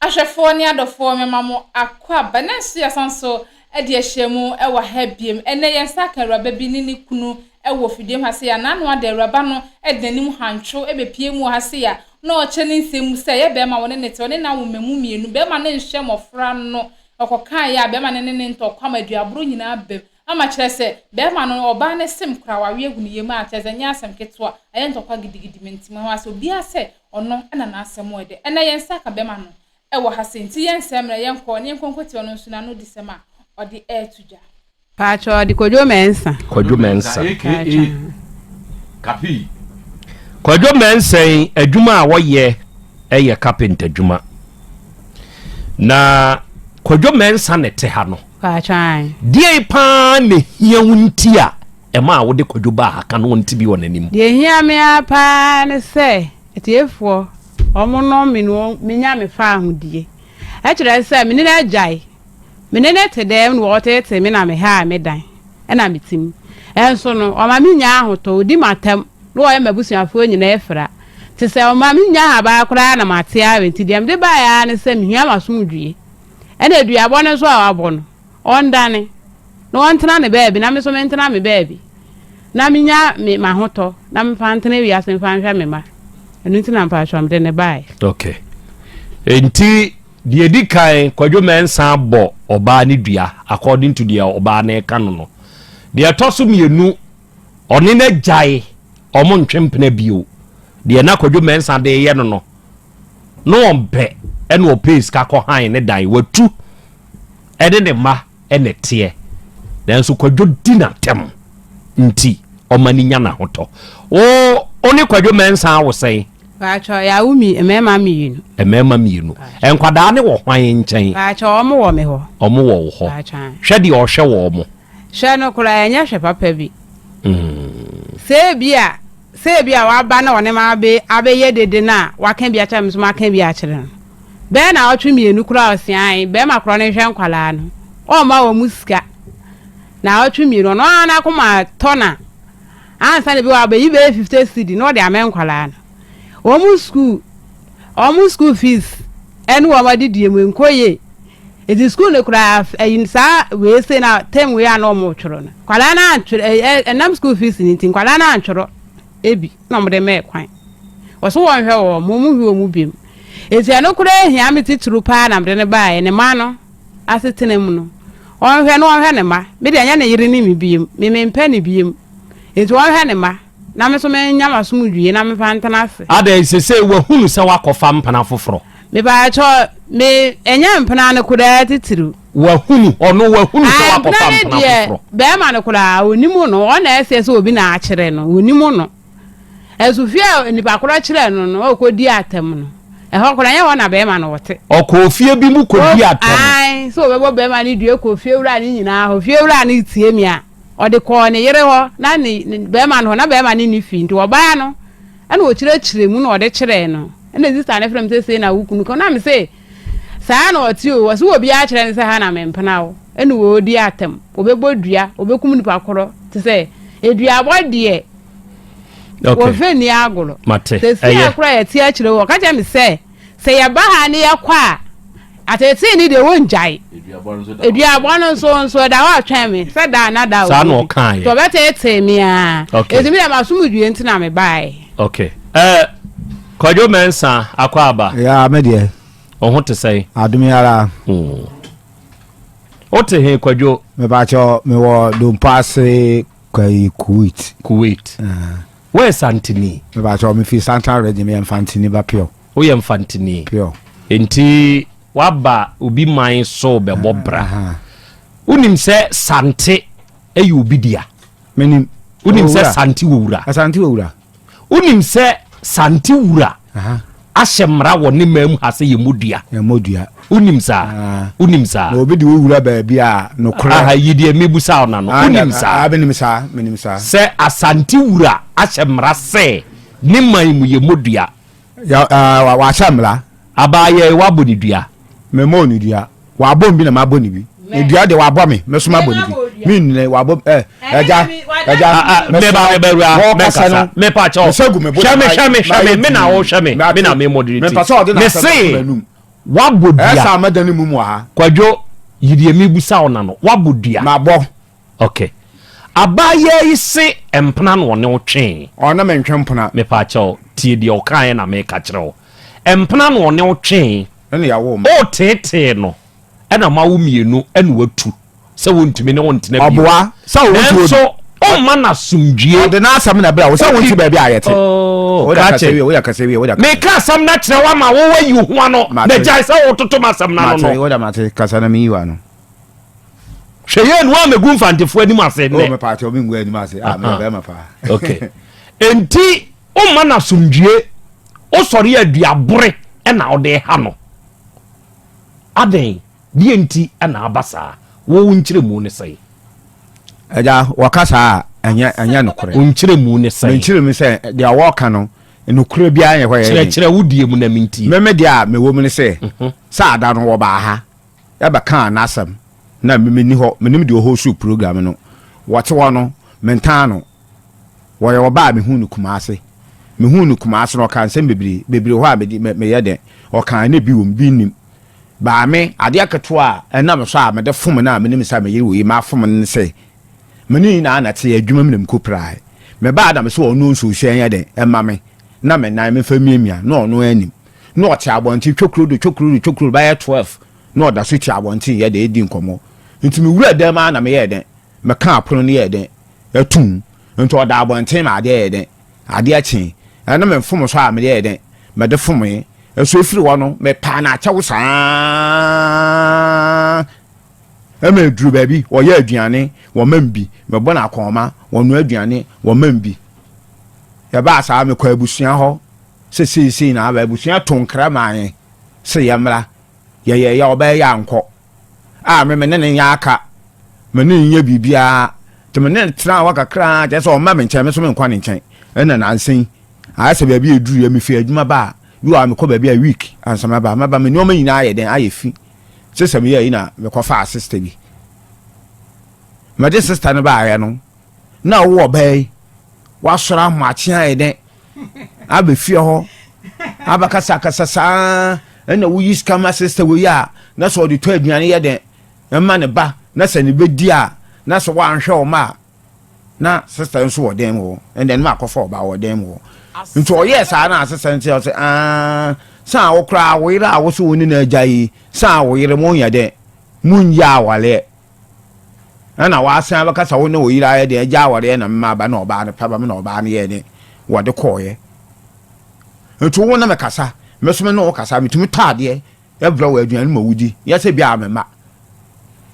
Ahwɛfoɔ ne adɔfoɔ mema mo akwaaba na nso yɛasan so de ahyia mu wɔ ha biom. Ɛnnɛ yɛn nsa aka awuraba bi ne ne kunu wɔ fidiem ha sei a n'ano ada awuraba no de n'anim hantwo bɛpue mu wɔ ha sei a na ɔrekyerɛ ne nsɛm mu sɛ ɛyɛ barima wɔne ne te ɔne no awo mmamu mmienu barima no nhwɛ mmɔfra no ɔkɔkaeɛ a barima no ne ne ntɔkwa ma aduaboro nyinaa bam ama kyerɛ sɛ barima no ɔbaa no sem koraa wawe agu ne yam a kyerɛ sɛ ɛnyɛ asɛm ketewa ɛyɛ ntɔkwa gidigidi mente mu ase obiara sɛ ɔno na n'asɛm wɔ dɛ ɛnɛ yɛn nsa aka barima no wɔ ha sei nti yɛnsɛe mmerɛ yɛnkɔ na yɛnkɔ nkɔtie ɔno nso n'ano disɛm a ɔde ɛreto dwa. Paatwɔ ɔde Kwadwo Mɛnsa. Kwadwo Mɛnsa. Paatwɔ. Kapi. Kwadwo Mɛnsa yi adwuma a wɔyɛ yɛ carpenter adwuma. Na Kwadwo Mɛnsa na ɛte ha no. Paatwɔ ae. Deɛn paa na ehia wo nti a ɛma a wode Kwadwo baa ha ka no wɔnte bi wɔ n'anim? Deɛ ehia me ara paa ne sɛ atiefoɔ wɔnom me na menya me faahodie. Ɛkyerɛ sɛ me ne no agyae. Me ne no te dɛm na ɔteetee me na mehaa me dan na mete mu. Nso no, ɔma minya ahotɔ, odi m'atam na ɔyɛ m'abusuafoɔ nyinaa afira. Te sɛ ɔma minya ahaban koraa na mate awe nti deɛ mede baeɛ ara ne sɛ mehia m'asomdwoeɛ. Ɛna aduabɔ no nso a wabɔ no, ɔndane na ɔntena ne baabi na me nso mentena me baabi na menya me m'ahotɔ na memfa ntena wiase mfa nhwɛ me mma. Ɛno nti na mpakyɛw mede no baeɛ. Okay. Enti Deɛ ɛdi kan, Kwadwo Mensah bɔ ɔbaa no dua according to deɛ ɔbaa no reka no no. Deɛ ɛtɔ so mmienu, ɔne no agyae, wɔn ntwe mpena bio. Deɛ na Kwadwo Mensah de reyɛ no no, na ɔmpɛ, ɛna ɔpɛɛ sika kɔ han ne dan, watu ɛne ne mma ɛna ɛteɛ. Nanso Kwadwo di n'atɛm nti, ɔma no nya n'ahotɔ. Wo, wo ne Kwadwo Mensah awo sɛn? Paatwɔ yɛawo mi mmarima mmienu. Mmarima mmienu. Nkwadaa no wɔ hwan nkyɛn? Paatwɔ wɔn wɔ me hɔ. Wɔn wɔ wo hɔ. Paatwɔ. Hwɛ deɛ ɔhwɛ wɔn. Hwɛ no koraa ɛnyɛ hwɛ papa bi. Sɛ ebi a sɛ ebi a waba na ɔne ma abe abɛyɛ dede no a waka bi akyerɛ me nso maka bi akyerɛ no. Bɛyɛ naawɔtwe mmienu koraa ɔse ae bɛrima korɔ no nhwɛ nkwadaa no ɔmma wɔn sika. Naawɔtwe mmienu ɔno ara n'akoma tɔ na Ansa na bi wɔ hɔ a ɔbɛyi bɛyɛ 50 cedi na ɔde ama nkwadaa no. Wɔn sukuu, wɔn school fees ɛne wɔn adidie mu nkɔ yie. Nti sukuu no koraa ɛyi saa wei sei na term wei a na wɔn retwerɛ no, nkwadaa no antwerɛ ɛ ɛnam school fees no nti nkwadaa no antwerɛ ebi na wɔn de mɛɛ kwan. Wɔso wɔn hwɛ wɔn, wɔn hwɛ wɔn biem. Nti ɛno koraa ehia me titiriw paa na mede no baeɛ ne mma no asetena mu no, ɔnhwɛ na ɔnhwɛ ne mma. Me deɛ, ɛnyɛ ne yere ne me bio. Me mempɛ no bio. Enti ɔnhwɛ ne mma, na me nso menya m'asomdwoeɛ na memfa ntena ase. Adɛn, seesei wahunu sɛ woakɔfa mpena foforɔ? Mepakyɛw, me, ɛnyɛ mpena no koraa titiriw. Wahunu, ɔno wahunu sɛ Ae, woakɔfa mpena no mpena deɛ, foforɔ. barima no koraa, ɔnim no. Ɔno na ɛsɛ sɛ obi na akyerɛ no. Ɔnim no. Ɛso fie a nipa korɔ kyerɛɛ no no ɔkɔdi atɛm no, ɛhɔ koraa ɛnyɛ hɔ na bɛrima no ɔte. Ɔkɔɔ fie bi mu kɔdii atɛm. Ae, sɛ ɔbɛbɔ bɛrima no dua kɔɔ fie wura no nyinaa hɔ. Fie wura no tie me a, ɔde kɔɔ ne yere hɔ na ne bɛrima no hɔ, na bɛrima no nni fie nti ɔbaa no ɛna ɔkyerɛkyerɛ mu na ɔde kyerɛɛ no. Ɛna sista no frɛ me sɛ sei na wo kunu ka. Na me se saa na ɔte o, ɔse obiara kyerɛ no sɛ ha na mempena wo. Ɛna ɔredi atɛm, ɔbɛbɔ dua, ɔbɛkum nipa korɔ te sɛ aduabɔ deɛ. Okay. Wɔmfa nni agorɔ. Mate. Sɛsi Ɛyɛ. a koraa yɛte akyire hɔ, ɔka kyerɛ me sɛ, sɛ yɛba ha ne yɛkɔ a, ateetee ne deɛ wɔngyae. Aduabɔ no nso nso ɛda hɔ atwɛn me sɛ da na da Saa na ɔkaeɛ. Nti ɔbɛteetee me ara. Okay. Enti me deɛ m'asomdwoeɛ nti na mebaeɛ. Okay. Eh, Kwadwo Mensah, Akwaaba. Ya, me deɛ. Wo ho te sɛn? Adom yi ara. Wote he, Kwadwo? Mepakyɛ mewɔ Dompo ase Kwayi Kuwait. Kuwait. Woyɛ Santini? Mepakyɛ mefi Central Region, meyɛ Mfantini ba pure. Woyɛ Mfantini? Pure. Enti woaba obi man so bɛbɔ bra. Wonim sɛ Sante yɛ obi dea? Menim. Wonim sɛ Sante wɔ wura? Asante wɔ wura. Wonim sɛ Sante wura ahyɛ mmara wɔ ne man mu ha sɛ yɛmmɔ dua? Yɛmmɔ dua. Wonim saa? Wonim saa? Na obi de wo wura baabi a nokorɛ. Aha yi deɛ mebusa wo na no. Wonim saa? Menim saa. Menim saa. Sɛ Asante wura ahyɛ mmara sɛ ne man mu yɛmmɔ dua. Ya wahyɛ mmara. Abaayɛ wabɔ ne dua. Memmɔɔ ne dua. Wabɔ me bi na mabɔ ne bi. Ne dua deɛ wabɔ me, me nso mabɔ ne bi. Me nnɛ wabɔ ɛ ɛgya ɛgya. Meba meba wura mɛkasa mepa kyɛw. Mesɛ gu me bo. Hwɛ me hwɛ me hwɛ me me na wo hwɛ me me na me moderate. Mepɛ sɛ ɔde Me n'asɛm se bɛto m'anum. Wabɔ dua. Ɛsa mɛda ne mum wɔ ha. Kwadwo, yi deɛ mebusa wo na no. Wabɔ dua. Mabɔ. Ok. Abaayaa yi se mpena na ɔne wo twee. Ɔne me ntwe mpena. Mepaakyɛw, tie deɛ ɔkaeɛ na meka kyerɛ wo. Mpena na ɔne wo twee. Ɛna yɛawo me. Woteetee no ɛna moawo mmienu ɛna watu sɛ wontumi ne wo ntena bio. Ɔboa sɛ wo nti Nanso womma no asomdwie. Ɔde n'asɛm na ɛbrɛ wo sɛ wonte baabi a yɛte. Oh, Woda kasa krakye. wie, woda kasa wie, woda kasa. Meka asɛm no akyerɛ wo ama wo wayi wo ho ano Mate. na gyae sɛ wototo m'asɛm no ano Mate, no. woda mate, kasa na meyi w'ano. Hwɛ yie na woammɛgu Mfantefoɔ anim ase Oh, nnɛ. mepaakyɛw, mengu anim ase. Ah, meyɛ bɛrima paa. Okay. Enti womma no asomdwie, wosɔre a duabore na wode ha no. Adɛn, deɛ nti na aba saa? Wo wo nkyerɛmu ne sɛn? Agya, wɔka saa a, ɛnyɛ ɛnyɛ nokorɛ. Wo nkyerɛmu ne sɛn? Me nkyerɛmu sɛ deɛ wɔka no, nokorɛ biara nyɛ hɔ yɛ. Kyerɛkyerɛ wo deɛ mu na mentie. Me me deɛ a mewɔ mu ne sɛ, sɛ ada no wɔbaa ha, ɛbɛkaa n'asɛm, na me menni hɔ, menim deɛ ɔhosuu program no. Wɔte hɔ no, mentaa no. Wɔyɛ ɔbaa a mehuu no Kumase. Mehuu no Kumase no, ɔkaa nsɛm bebree. Bebree wɔ hɔ a mede, me, meyɛ dɛn? Ɔkaa na ebi wɔ mu, bi nnim. Baa me, adeɛ ketewa a ɛnam so a mede fom no a menim sɛ me yere wɔ yi, mafom no ne sɛ, me ne nyinaa na te adwuma mu na mekɔpirae. Mebaa na mese ɔno nsuohyɛ nyɛ dɛn ɛma me, na me nan memfa miamia, na ɔno anim. Na ɔte abɔnten twokrodo, twokrodo, twokrodo, bɛyɛ 12, na ɔda so te abɔnten yɛ dɛn, ɛdi nkɔmmɔ. Nti mewura dan mu ara na meyɛɛ dɛn? Mekaa pono no yɛɛ dɛn? Ɛtoom. Nti ɔda abɔnten ma adeɛ yɛɛ dɛn? Adeɛ kyee. Ɛno me mfomso a mede yɛɛ dɛn? Mede fomee. Ɛso ɛfiri hɔ no, mepaa no akyɛw saa ɛma ɛduru baabi, wɔyɛ aduane, wɔma me bi, mebɔ no akɔnma, wɔnoa aduane, wɔma me bi. Ɛbaa saa, mekɔ abusua hɔ sɛ seisei na aba. Abusua to nkra maa yɛn sɛ yɛmmra. Yɛyɛeɛ a, ɔbɛyɛ ankɔ. a me me ne no nyɛ aka, me ne no nyɛ biribiara. Nti me ne no tenaa hɔ kakra kyerɛ sɛ ɔmma me nkyɛn, me nso menkɔ ne nkyɛn. Ɛna nansa yi, ayɛ sɛ baabi a ɛduruiɛ, mefiri adwuma ba a, bi wɔ hɔ a mekɔ baabi a week ansa maba. Maba me nneɛma nyinaa ayɛ dɛn, ayɛ fi. Gye sɛ meyɛɛ yi na mekɔfaa sista bi. Mede sista no baeɛ no, na ɔwɔ ɔbaa yi, wasɔre ahomakye ayɛ dɛn abɛ fie hɔ abɛkasakasa saa ɛna woyi sika ma sista wei a na sɛ ɔde tɔ aduane yɛ dɛn ɛma ne ba na sɛ ne bɛdi a na sɛ woanhwɛ ɔma a na sista nso wɔ dan mu hɔ ɛnna ɛnum akɔfa ɔba wɔ dan mu hɔ nti ɔyɛɛ saa na sista nti ɔsɛ aa san wo koraa wo yere a wo so wo ne no agya yi san wo yere mo nyɛ dɛn mo nyɛ awaleɛ Ɛna wasan abɛka sɛ wo ne wo yere ayɛ deɛ agya awareɛ na mema aba na ɔbaa no pɛ ba me na ɔbaa no yɛɛ ne wɔde kɔɔeɛ. Nti wo ne me kasa, me so me ne wo kasa, metumi tɔ adeɛ ɛbrɛ wɔ aduane ma wodi, nyɛ sɛ bi a me ma.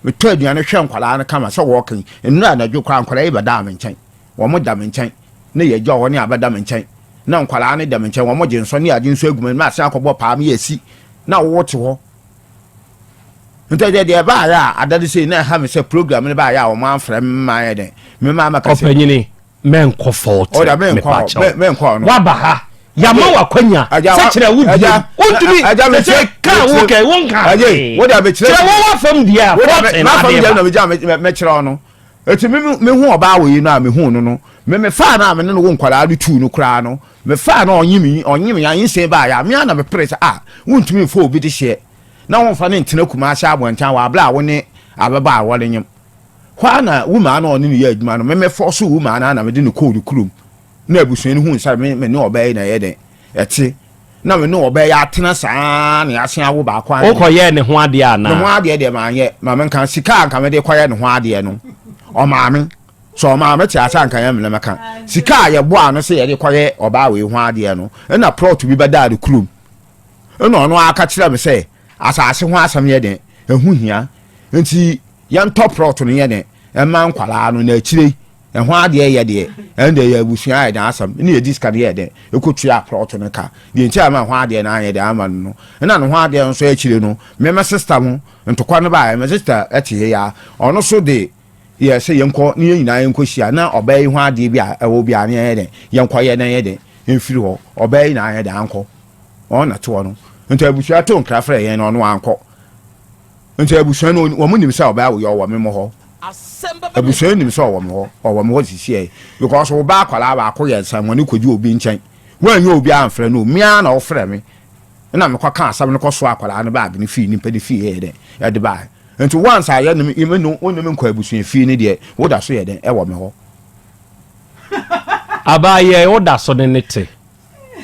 Metɔ aduane hwɛ nkwadaa no kama sɛ wɔɔka yi, nnora anadwo koraa nkwadaa yi bɛdaa me nkyɛn, wɔn da me nkyɛn, ne yɛgya hɔ ne abɛda me nkyɛn, na nkwadaa no da me nkyɛn, wɔn gye nsɔ ne ade nso agu me, masan akɔbɔ paa me yɛ asi, na wo te hɔ. Nti ɛdeɛ deɛ ɛbaayɛ a ada no sei na ɛha me sɛ program no baayɛ a wɔn amfrɛ me mma ayɛ dɛn me maa mɛka sɛ. Ɔpanyini mɛnkɔ fault Ɔda menkɔ mepa hɔ kyɛw menkɔ hɔ no. Waba ha yama wakwanya sɛ kyerɛ wo die wontumi sɛ ka wo kɛ wo nka Agye wo da mekyerɛ kyerɛ wo wafam deɛ a wo da fault na mafam adeɛ deɛ ba na megya mekyerɛ no. Eti me me hu ɔbaa wɔ yi no a me hu no no me me faa no a me ne no wo nkwadaa no tuu no koraa no me faa no ɔnye me ɔnye me anyinsɛn baa ya me a na me pere sɛ ah wontumi nfa obi de hyeɛ na wonfa ne ntena Kumasi abɔnten wɔ abere a wo ne ababaa wɔre nyem hɔ a na womaa no ɔne no yɛ adwuma no me me fɔ so womaa no a na me de no kɔɔ ne kurom na abusua no hu sɛ me me ne ɔbaa yi na ɛyɛ dɛn ɛte na me ne ɔbaa yi atena saa na yɛasen awo baako ansa. Wokɔyɛɛ ne ho adeɛ anaa? Ne ho adeɛ deɛ manyɛ. Ma menka, sika a anka mede kɔyɛ ne ho adeɛ no, ɔmaa me. Sɛ ɔmaa me te ase a anka ɛyɛ me na mɛka. Sika a yɛbɔɔ ano sɛ yɛde kɔyɛ ɔbaa wei ho adeɛ no, ɛna plot bi bɛdaa ne kurom. Ɛna ɔno ara ka kyerɛɛ me sɛ asase ho asɛm yɛ dɛn, ɛho hia. Nti yɛntɔ plot no yɛ dɛn, ɛma nkwadaa no na akyire yi Ɛho adeɛ yɛ deɛ, ɛnde ɛyɛ abusua ayɛ dɛn asɛm, ɛna yɛdi sika no yɛɛ dɛn, ɛkɔtuaa plot no ka. Deɛ nti a ɛma ɛho adeɛ no anyɛ dɛn amma no no, ɛna ne ho adeɛ nso akyire no, me me sister ho ntokwa no baeɛ, me sister te ha yi ara, ɔno nso de yɛɛ sɛ yɛnkɔ ne yɛn nyinaa yɛnkɔhyia na ɔbaa yi ho adeɛ bi a ɛwɔ biara no yɛnyɛ dɛn, yɛnkɔyɛ na yɛnyɛ dɛn, mfiri hɔ. Ɔbaa yi na anyɛ dɛn ankɔ, ɔno na te hɔ no. Nti abusua too nkra frɛɛ yɛn na ɔno ankɔ. Nti abusua no wɔn nim sɛ ɔbaa wei ɔwɔ me mo hɔ. Abusua no nim sɛ ɔwɔ me hɔ, ɔwɔ me hɔ sisiɛ because wo ba akwadaa baako yɛ nsɛmmɔne kɔdi obi nkyɛn. Woanyɛ obi amfrɛ no, me ara na wofrɛ me. Ɛna mekɔ ka asɛm no kɔ soa akwadaa no baage no fii nipa no fie yɛ dɛn ɛde baeɛ. Nti once a yɛne me ne wo ne me nkɔ abusua fie no deɛ woda so yɛ dɛn ɛwɔ me hɔ. Abaayɛ woda so ne ne te.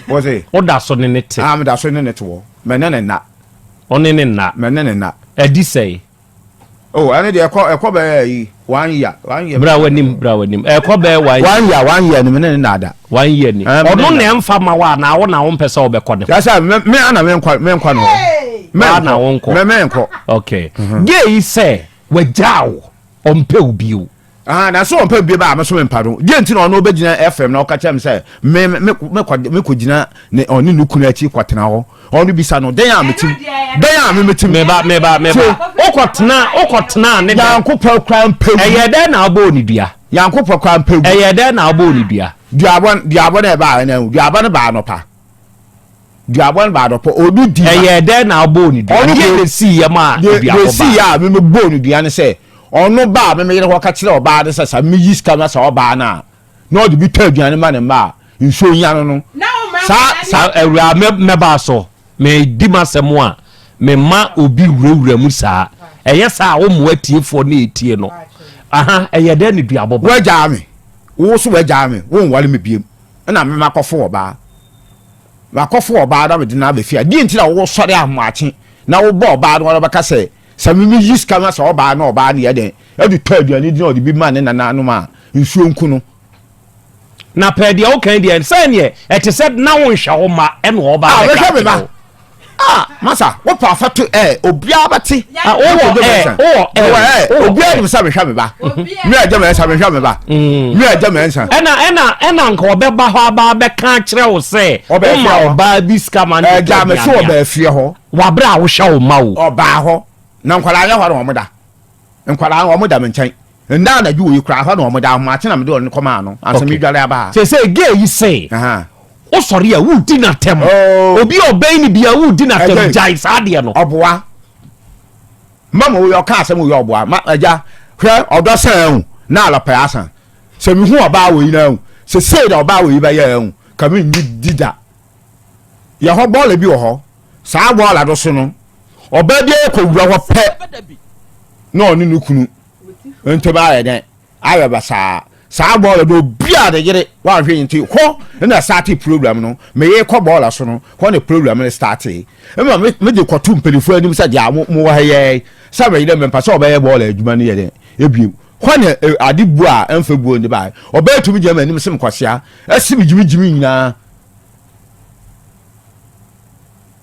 Wo se? Woda so ne ne te. Ah meda so ne ne te wɔ. Mɛ ne ne nna. Ɔne ne nna. Mɛ ne ne nna. Ɛdi sɛe. Oh, ɛne deɛ ɛkɔ ɛkɔ bɛyɛ yi one year one year. Bra w'anim bra w'anim ɛkɔ bɛyɛ one year. One year one year ni me ne ne nna da. One year ni ɔno na ɛnfa ma wa anaa wo na wo mpɛ sɛ ɔbɛkɔ ne hɔ. Yasa me me ana me nkɔ me nkɔ ne hɔ. Me na wo nkɔ. Me me nkɔ. Okay. Gay yi sɛ wagyaa wo ɔmpɛ wo bio. Ah, na so ɔmpɛ bie ba a me so mempa no. Deɛ nti na ɔno ɔbɛgyina FM na ɔka kyerɛ me sɛ me me me kɔ me kɔgyina ne ɔne ne kunu akyi kɔtena hɔ. Ɔno bisa no dɛn a metim dɛn a me metim. Meba meba meba. Wokɔtena wokɔtena ne dɛn. Nyankopɔn kora mpɛ wu. Ɛyɛ dɛn na abɔɔ ne dua. Nyankopɔn kora mpɛ wu. Ɛyɛ dɛn na abɔɔ ne dua. Duabɔ duabɔ na ɛbaa ɛna duabɔ no baa anɔpa. Duabɔ no baa anɔpa ɔno di. Ɛyɛ dɛn na abɔɔ ne dua. Deɛ na esi yɛ ma duabɔ baa. Deɛ esi yɛ a me me bɔɔ ne dua ne sɛ ɔno baa me me yere hɔ ka kyerɛ ɔbaa no sɛ sɛ me yi sika ma sɛ ɔbaa no a na ɔde bi tɔ aduane ma ne mma a nsuo nya no no saa saa. Awuraa mɛ mɛba so medi m'asɛm a mema obi wurawura mu saa ɛyɛ saa a wommoa atiefoɔ ne ɛtie no aha ɛyɛ dɛn ne duabɔ ba. Woagyaa me wo so woagyaa me wonware me biom ɛna me makɔfo ɔbaa makɔfo ɔbaa na mede no aba fie a deɛ nti na wosɔre ahomakye na wobɔ ɔbaa no wɔbɛka sɛ sɛ me meyi sika ma sɛ ɔbaa na ɔbaa no yɛ dɛn ɛde tɔ aduane di na ɔde bi ma ne nananom a nsuo nku no. Na pɛɛ deɛ woka yi deɛ sɛ neɛ ɛte sɛ na wonhwɛ wo mma ɛna ɔba Ah, abɛka mehwɛ me akyerɛ ba. wo. Ah, masa, wopɛ afa to ɛ, obiara bɛte. Ah, wowɔ ɛ, wowɔ ɛ, Mewɔ ɛ, wowɔ obiara ɛ. nim sɛ mehwɛ me ba. Me agya mɛnsa mehwɛ me ba. Me agya mɛnsa. Ɛna ɛna ɛna nka ɔbɛba hɔ aba abɛka akyerɛ wo sɛ Ɔbɛɛ woma fie hɔ. ɔbaa bi sika ma no de tɔ Ɛgya me so aduane a. ɔbaa fie hɔ. Wabrɛ a wohwɛ wo mma o. Ɔbaa hɔ. Na nkwadaa nyɛ hɔ na wɔn da. Nkwadaa no wɔn da me nkyɛn. Nnɛ anadwo wei koraa hɔ na wɔn da ahomakye na mede wɔn kɔmaa no ansa Okay. medware aba ha. Seesei gay yi se wosɔre a wodi n'atɛm. Oh. Obi a ɔbɛn no biara wodi n'atɛm. Ɛgya yi. Gyae saa adeɛ no. Ɔboa. Mama wei ɔka asɛm wei ɔboa. Ma agya hwɛ ɔdɔ sɛn ahu na alɔpɛ asa. Sɛ mehu ɔbaa wei na ahu sɛ sei na ɔbaa wei bɛyɛ ahu ka menni di da. Yɛ hɔ bɔɔla bi wɔ hɔ. Saa bɔɔla no so no, ɔbaa biara kɔwura hɔ pɛ na ɔne ne kunu ntam ayɛ dɛn ayɛ basaa. Saa bɔɔla no obiara ne yere wanhwɛ yi nti hɔ na starte program no. Meye kɔ bɔɔla so no, hɔ na program no starte. Ɛma mede kɔto mpanimfoɔ anim sɛ deɛ mowɔ ha yɛ sɛ meyere mempɛ sɛ ɔbɛyɛ bɔɔla adwuma no yɛ dɛn ebiem. Hɔ na ade buo a ɛmfa buo ne baeɛ. Ɔbaa tumi gyina m'anim se mekwasea, ɛse me gyimigyimi nyinaa.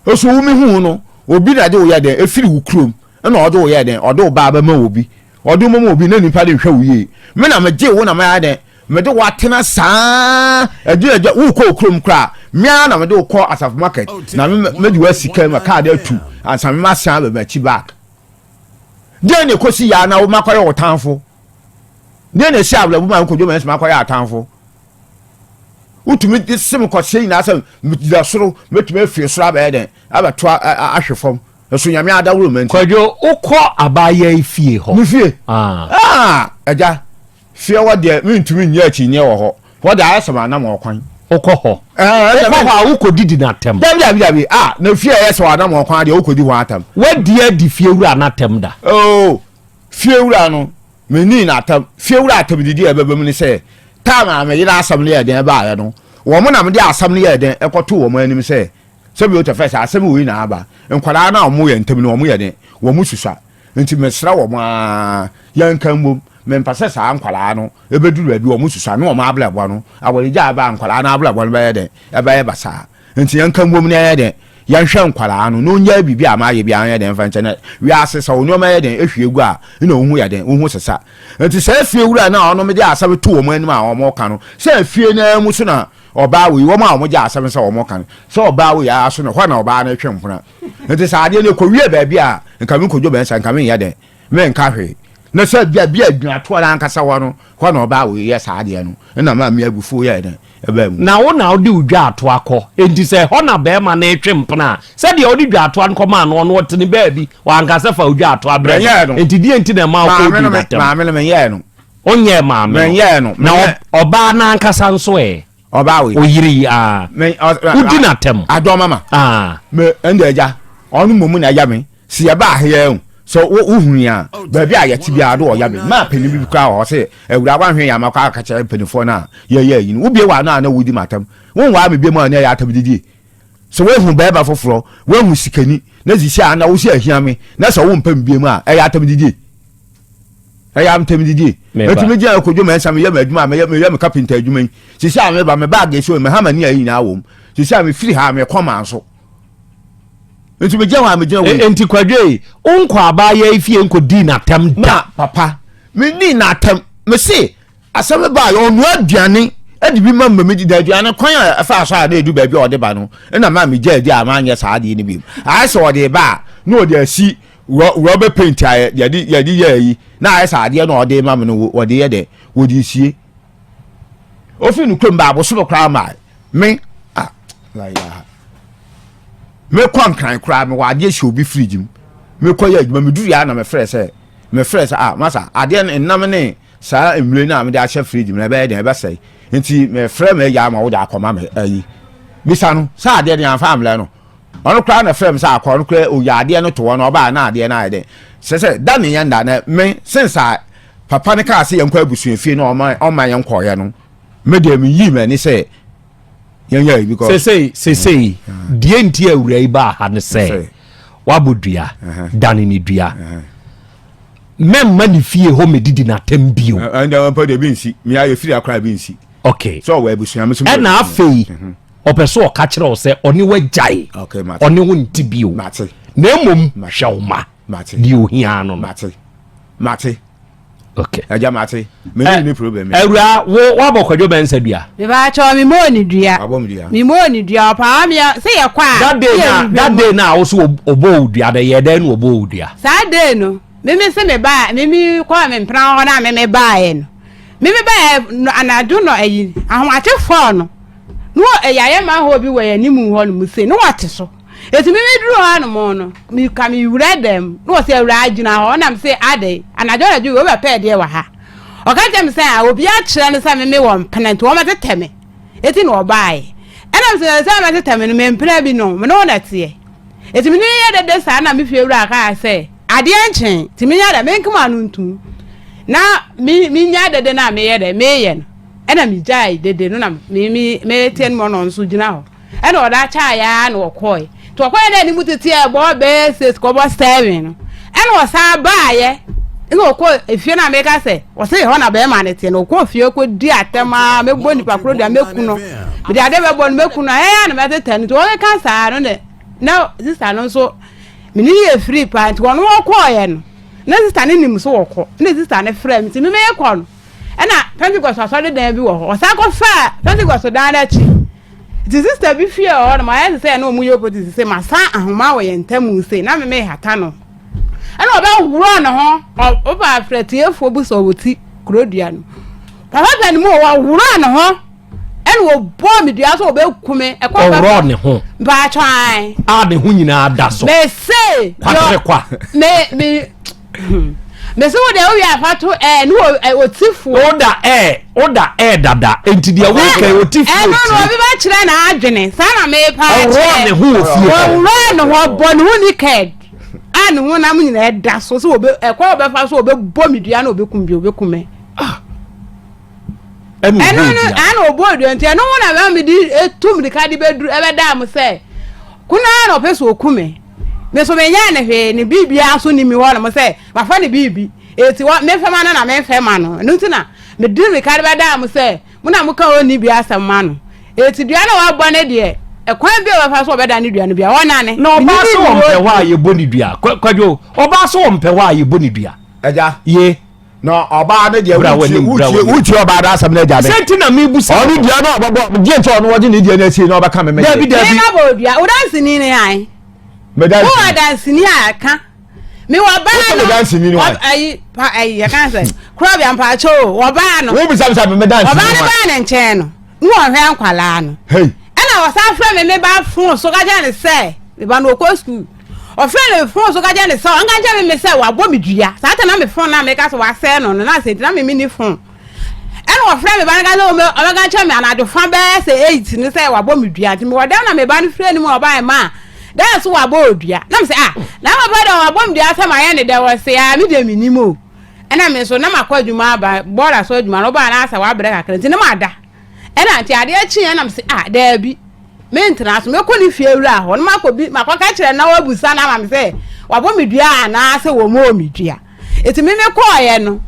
Nso wo mehu no, obi na de wo yɛ dɛn efiri wo kurom ɛna ɔde wo yɛ dɛn ɔde wo ba abɛma obi ɔde wo mama obi na nipa de nhwɛ wo yie me na megye wo na mayɛ dɛn mede wo atena saa ɛdi agya wokɔ wo kurom koraa me ara na mede wo kɔ asafo market na me mede wo asi kaa ma kaa de atu ansa me ma san aba m'akyi back deɛ na ekosi yaa na wo makɔyɛ wo tamfo deɛ na esi awerɛbo ma nkɔdwo ma ɛsɛ makɔyɛ atamfo Wotumi de se me kɔseɛ nyinaa sɛ megyina soro, mɛtumi afiri soro abɛyɛ dɛn, abɛto ahwe fam. Ɛso Nyame adaworo ma nti. Kwadwo, wokɔ abaayewa yi fie hɔ? Me fie? Ah. Ah, agya, fie hɔ deɛ mentumi nyɛ akyinnyeɛ wɔ hɔ. Hɔ deɛ ayɛ sɛ m'anam ɔkwan. Wokɔ hɔ? Eh, Wokɔ hɔ a wokɔdidi no atɛm? Dabi, dabi, dabi. Ah, na fie a ɛyɛ sɛ w'anam ɔkwan deɛ wokɔdi hɔ atɛm. Woadi adi fiewura no atɛm da? Oh, fiewura no, Minnii no atɛm. Fiewura atɛmdidi a ɛbɛba mu ne sɛ, time a me yere asɛm no yɛɛ den baeɛ no, wɔn na mede asɛm no yɛɛ den kɔtoo wɔn anim sɛ, sɛbi wote fɛ sɛ asɛm wei na aba, nkwadaa no a wɔyɛ ntam no wɔyɛ den, wɔn susua, nti mesrɛ wɔn ara yɛnka mmom, mempɛ sɛ saa nkwadaa no bɛduru baabi wɔn susua ne wɔn abrabɔ no, awaregyae aba a nkwadaa no abrabɔ no bɛyɛ den, ɛbɛyɛ basaa. Nti yɛnka mbom na yɛnyɛ dɛn? Yɛnhwɛ nkwadaa no na ɔnyae biribi a mayɛ biara nyɛ dɛn mfa nkyɛ na wiase sɛ wo nneɛma yɛ dɛn ehwie gu a na wohu yɛ dɛn wohu sesa. Nti saa efie wura no a ɔno mede asɛm to wɔn anim a wɔn ka no sɛ efie no ara mu so na ɔbaa wei wɔn a wɔn gye asɛm sɛ wɔn ka no sɛ ɔbaa wei ara so na hɔ na ɔbaa no retwe mpena. Nti sɛ adeɛ no ɛkɔwie baabi a nka me nkɔdwo bɛnsa nka menyɛ dɛn menka hwee. Na sɛ bia bia agyinatoɔ no ankasa hɔ no hɔ na ɔbaa wei yɛ saa adeɛ no ɛna maa me abufuo yɛɛ dɛn Ɛbaa mu. Na wo na wode wo dwaatoa kɔ. Enti sɛ ɛhɔ na barima no retwe mpena a, sɛdeɛ wode dwaatoa no kɔmaa no, ɔno ɔte ne baabi, wanka sɛ fa wo dwaatoa brɛ Menyɛɛ no. no. Enti deɛn nti na ɛma wokɔɔ Maame dii no, me, n'atɛm? maame no, menyɛɛ no. Wonyɛɛ maame no. Menyɛɛ no. Na Menyɛɛ. ɔbaa no ankasa nso ɛ? Ɔbaa wei. Wo yere yi aa. Me ɔ Wodi n'atɛm. Adɔ mama. Aa. Me ɛnde agya ɔno mmom na ɛya me. Se yɛba ha yi ara o, sɛ wo wohunu yɛn a, baabi a yɛte biara do ɔya me. Maa panin bi koraa wɔ hɔ se awuraa woanhwɛ yɛn a makɔ akɔkyerɛ mpanimfoɔ no a yɛyɛ ayi no. Wobue w'ano a na wodi m'atɛm. Wonwaa me biom a na ɛyɛ atɛmdidie. Sɛ woahu barima foforɔ, woahu sikani, na sisi a na wo se ahia me, na sɛ wompɛ me biom a, ɛyɛ atɛmdidie. Ɛyɛ atɛmdidie. Enti megyina Kojo Mensah meyɛ m'adwuma a meyɛ meyɛ me kapenta adwuma yi. Sisi a meba me baage so me hama ni a yi nyinaa wɔ mu. Sisi a mefiri ha a mekɔ Manso. Nti megyina hɔ a megyina wɔ yi. Enti Kwadwo yi, wonkɔ abaayewa yi fie nkɔdii n'atɛm da? Ma papa, mennii n'atɛm. Mese Asɛm no baeɛ, ɔnoa aduane de bi ma ma medi, na aduane kwan a ɛfaa so a na ɛdu baabi a ɔde ba no na ma megyaa di a manyɛ saa adeɛ no bio. Ayɛ sɛ ɔde ba a na ɔde asi rɔba paint a yɛde yɛde yɛ ayi na ayɛ sɛ adeɛ na ɔde ma me no wɔde yɛ dɛ wɔde sie. Ofi no kurom ba abosome koraa ma me ah la ilaha. Mekɔ nkran koraa mewɔ adeɛ hyɛ obi fridge mu. Mekɔ yɛ adwuma meduru yɛ a na mefrɛ sɛ mefrɛ sɛ ah masa adeɛ no nnam ne Saa mmire no a mede ahyɛ fridge mu no, ɛbɛyɛ dɛn? Ɛbɛsɛe. Nti mefrɛ m'agya ama wode akɔma me ayi. Bisa no sɛ adeɛ no yɛamfa ammrɛ no. Ɔno koraa na ɛfrɛ me sɛ akɔ, ɔno koraa ɔyi adeɛ no to hɔ na ɔbaa na adeɛ no ayɛ dɛn. Sɛ sɛ da ne yɛn da na me since a papa no kaa sɛ yɛnkɔ abusuafie na ɔma ɔma yɛn kɔɔeɛ no, me deɛ meyii m'ani sɛ yɛnyɛ ayi because. Sesei sesei deɛ nti a awura yi baa ha ne sɛ wabɔ dua, dane ne dua. Mɛmma ne fie hɔ mɛdidi n'atɛm bio. Ɛnna mpo deɛ bi nsi mea yɛfiri akora bi nsi. Okay. Sɛ ɔwɔ abusua me so. Ɛnna afei mhm. ɔpɛ sɛ ɔka kyerɛ wo sɛ ɔne wagyae. Okay, mate. Ɔne wo nte bio. Mate. Na mmom hwɛ wo ma. Mate. Deɛ ohia no no. Mate. Mate. Okay. Agya mate. Me ne ni problem. Awura wo wabɔ kwadwo bɛnsa dua. Mebakyɛw me mɔɔ ne dua. Wabɔ me dua. Me mɔɔ ne dua ɔpaa me sɛ yɛ kɔ a. That day na that day na wo so ɔbɔ wo dua na yɛ dɛn na ɔbɔ wo dua. Saa day no me me se me ba me me kɔ me mpena hɔ na me me baeɛ no me me baeɛ no anadwo no ayi ahomakye fɔɔ no no ɛyɛ ayɛ ma hɔ bi wɔ yɛn anim hɔ no mu se no wɔte so. Eti me meduru hɔ nom no, meka me wura dɛm, na wɔsɛ awuraa gyina hɔ, na mese adɛn, anadwo anadwo wei wobɛpɛ ɛdeɛ wɔ ha. Ɔka kyerɛ me sɛ a obi akyerɛ no sɛ me me wɔ mpena nti wɔmɛtetɛ me, eti na ɔbaeɛ. Ɛna mese sɛ wɔmɛtetɛ me no, me mpena bi no, me ne wo na ɛteɛ. Eti me ne no yɛ dede saa na me fie wura kaa sɛ adeɛ nkye, nti menya dɛ menkema no ntum. Na me menya dede no a meyɛ dɛ meyɛ no, ɛna megyae dede no na me me meteɛ no ma ɔno nso gyina hɔ. Ɛna ɔda kyaeɛ ara na ɔkɔɔe. Nti ɔkɔeɛ na anim tete a ɛbɔ bɛyɛ six kɔbɔ seven no, ɛna ɔsan baeɛ. Ɛna ɔkɔ efie no a meka sɛ ɔsɛ hɔ na bɛrima no teɛ no, ɔkɔ fie kɔdi atɛm ara, mɛbɔ nipa koro deɛ mɛku no, mede adeɛ bɛbɔ no mɛku no, ɛyɛ a na mɛtetɛ no. Nti ɔkeka saa no na na sista no nso me ne yɛ firi paa nti ɔno ɔkɔɔeɛ no na sista no nim so ɔkɔ na sista no frɛ me nti me mekɔ no ɛna Pentecost asɔredan bi wɔ hɔ ɔsan kɔfaa Pentecost dan no akyi Nti sister bi fie wɔ hɔ nom ayɛ te sɛ ɛna ɔmo yɛ opposite sɛ masa ahoma wɔ yɛn ntam sei na me mehata no ɛna ɔbɛworɔ ne ho ɔba afrɛ tiefoɔ bu sɛ ɔwɔ ti kuro dua no papa pɛ ne mu ɔworɔ ne ho ɛna ɔbɔɔ me dua sɛ ɔbɛku me ɛkɔ ɔworɔ ne ho mpaatwan a ne ho nyinaa da so mese kwatere kwa me me Mese wo deɛ wowie afa to ɛɛ ne wɔ ɛ otifoɔ. Woda ɛɛ woda ɛɛ dada nti deɛ woka yi otifoɔ Ɛno no obi bɛ kyerɛ n'adwene saa na mepa akyerɛ. Ɔworɔ ne ho wɔ fie hɔ. Ɔworɔ ne ho ɔbɔ ne ho naked a ne ho nam nyinaa ɛda so sɛ obe ɛkɔ ɔbɛfa so ɔbɛbɔ me dua na ɔbɛkum bi ɔbɛkum me. Ah. Ɛna Ɛno ɔbɔ no dua. ɛna ɔbɔ dua nti ɛno ho na bɛma me de etu mirika de bɛduru ɛbɛdaa mo sɛ kunaa na ɔpɛ sɛ ɔku me. Me nso menyɛɛ no hwee, ne biribiara nso nni me hɔ nom sɛ mafa ne biribi. Enti wɔ memfɛ ma no na memfɛ ma no. Ɛno nti na mede mmirika de bɛdaa mo sɛ, mo na moka onni bi asɛm ma no. Enti dua no a wabɔ no deɛ, ɛkwan bi a ɔbɛfa so a ɔbɛdane dua no biara, ɔnnane. Na Menni ɔbaa ne sɛ ɔmpɛ nnuro hɔ a yɛbɔ ne dua. Kwadwo, ɔbaa sɛ ɔmpɛ hɔ a yɛbɔ ne dua. Agya. Ye. Na ɔbaa no deɛ Bra wotie w'anim, bra wotie w'anim. wotie ɔbaa no asɛm no agya me. Sɛ nti na mebusa Ɔno dua no a ɔbɛbɔ deɛ nti ɔno ɔgye ne deɛ no asie na ɔbɛka me me Dabi deɛ. dabi. Me ma bɔ dua, wo danseni ne han? Me Wo danseni. adanseni a ka. Me wɔ baa Wosɛ no. me danseni ne wan? Ayi pa ayi yɛ kan sɛ korɔbea mpakyɛ o ɔbaa no. Wo bisa bisa me me danseni Ɔbaa no wan? baa ne nkyɛn no ne wɔhwɛ nkwalaa no. Hey. Ɛna ɔsan frɛ me me ba fon so ka kyerɛ ne sɛ me ba no ɔkɔ sukuu. Ɔfrɛ ne fon so ka kyerɛ ne sɛ ɔnka nkyerɛ me me sɛ wabɔ me dua. Saa ta na me fon na meka sɛ wasɛe no no na sɛ nti na me me ni fon. Ɛna wɔfrɛ me ba no ka sɛ ɔbɛka kyerɛ me anadwo fa bɛyɛ sɛ 8 no sɛ wabɔ me dua. Nti mewɔ dɛm na me ba no frɛ no mu a ɔbaeɛ ma dɛn so wabɔ odua. Na me sɛ ah na papa dɛ wabɔ me dua sɛ mayɛ ne dɛ wɔse ah me deɛ menim o. Ɛna me nso na makɔ adwuma aba bɔɔla so adwuma no wobaa na asɛ wabrɛ kakra nti na mada. Ɛna nti adeɛ kyeeɛ na me se ah daabi mentena so mɛkɔ ne fie wura hɔ na makɔ bi makɔka kyerɛ na wabusa no ama me sɛ wabɔ me dua anaasɛ wɔmmɔɔ me dua. Eti me mekɔɔeɛ no,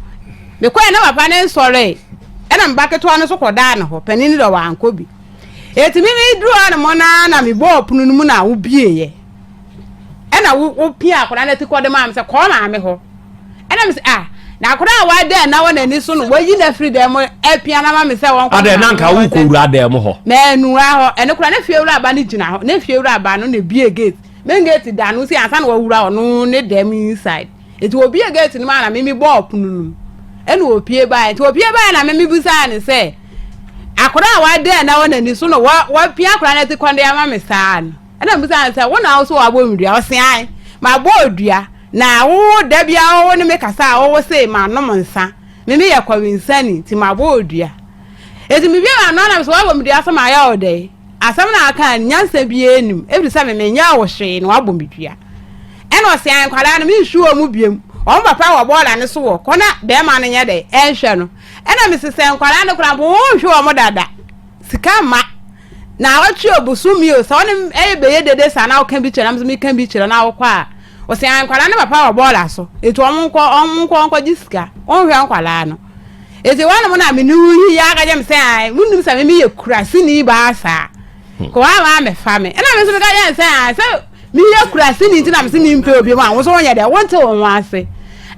mekɔɛ na papa no nsɔree, ɛna me ba ketewa no nso kɔdaa ne hɔ, panin no deɛ wankɔ bi. Eti me meduru hɔ nom no ara na mebɔɔ pono no mu na wobieeɛ. Ɛna wo wopia akwadaa no ati kɔde maa me sɛ kɔɔ maame hɔ. Ɛna me sɛ ah na akwadaa a wada na wɔ n'ani so no wayi no afiri dan mu apia no ama me sɛ wɔnkɔ. Adɛn na nka wokɔwura dan mu hɔ? Manwura hɔ, ɛno koraa na fie wura ba no gyina hɔ, na fie wura ba no na ebie gate. Main gate da no si ansa na wawura ɔno ne dɛm inside. Nti obie gate no mu a na mimi bɔɔ pono no mu. Ɛna opie baeɛ. Nti opie baeɛ na mimi bisaa no sɛ akwadaa a wada na wɔ n'ani so no wapia akwadaa no ati kɔn de ama me saa no. Ɛna mbisaa no sɛ wo na wo so wabɔ me dua? Ɔse ae mabɔ odua na wo da biara wo ne me kasa a wo se manom nsa. Mimi yɛ kɔwensani nti mabɔ odua. Nti mebie m'ano na mesɛ wabɔ me dua sɛ mayɛ wo dɛn? Asɛm no a ɔkaa no, nyansa biara nnim, ɛfiri sɛ me menyɛɛ wo hwee na woabɔ me dua. Ɛna ɔse ae nkwadaa no menhwe wɔn biom, wɔn papa wɔ bɔɔla no so wɔ kɔ na bɛrima no nyɛ dɛ ɛnhwɛ no. Ɛna mese sɛ nkwadaa no koraa mpo wonhwe wɔn dada, sika mma, naawɔtwe o bosome o, sɛ wɔne ɛyɛ bɛyɛ dede saa na woka bi kyerɛ na me nso meka bi kyerɛ na wokɔ a, ɔse ae nkwadaa no papa wɔ bɔɔla so, nti wɔn nkɔ wɔn nkɔ nkɔgye sika, wonhwɛ nkwadaa no. Enti wɔnom na me ne wo yi aka kyerɛ me sɛ ae, wonnim sɛ me meyɛ kuraseni baa saa. Kɔ a maa mɛfa me. Ɛna me nso meka kyerɛ no sɛ ae, sɛ meyɛ kuraseni nti na me se mempɛ obi mu a, wo nso wonyɛ dɛ, wonte wo ho ase.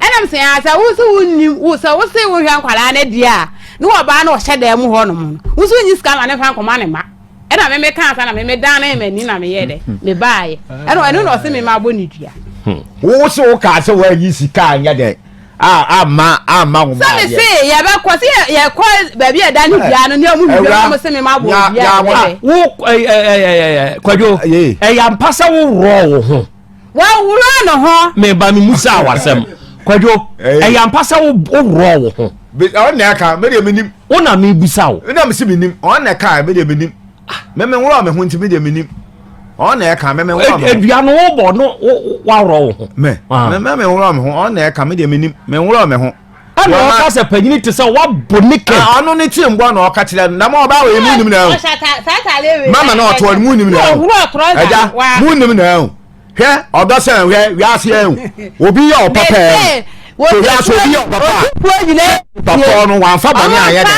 Ɛna me se ae, sɛ wo se wonnim, wo sɛ wo se wohwɛ nkwadaa no deɛ a, ne wɔbaa na ɔhyɛ dan mu hɔnom no, wo nso nyi sika ma ne mfa nkɔma ne mma. Ɛna me mekaa saa na me medanee m'ani na meyɛɛ dɛ, mebaeɛ. Ɛna ɛno na ɔse me mabɔ ne dua. Wo se wo kaa sɛ woanyi sika anyɛ dɛ a amma amma wo Sɛ ma me adeɛ. se yɛbɛkɔ sɛ yɛ yɛkɔ baabi a ɛda ne dua no ne ɔmo hwehwɛ Awura, mu ɔmo se me mabɔ nya- dua nya- nyɛ dɛ. Wo ɛ ɛ ɛ ɛ ɛ Kwadwo, Ye. ɛyɛ ampa sɛ worɔ wo ho? Wɔworɔ ne ho. Meba me mu saa w'asɛm. Kwadwo, Ɛyɛ. ɛyɛ ampa sɛ wo worɔ wo ho? Be- Ɔno na ɛka, me deɛ menim. Wo na mebisa wo. Na mese menim. Ɔno na ɛka, me deɛ menim. Me menworɔ me ho nti me deɛ menim. Ɔno na ɛka, me menworɔ me ho. Edua no wobɔ no woaworɔ wo ho. Me, Ah. me me menworɔ me ho. Ɔno na ɛka, me deɛ menim. Menworɔ me ho. Ɛna ɔka sɛ panyini te sɛ woabɔ naked. Ah, ɔno ne tiri mbɔ na ɔka kyerɛ no. Na ma ɔbaa wɔ yi mu nim na ɛho. Mama na ɔtoɔ no mu nim na ɛho. Ɛgya, mu nim na ɛho. Hwɛ, ɔdɔ sɛ hwɛ, wiase ɛho. Obi yɛ ɔpapa ɛho. So wiase obi yɛ ɔpapa a, papa no wamfa bɔne anyɛ dɛ.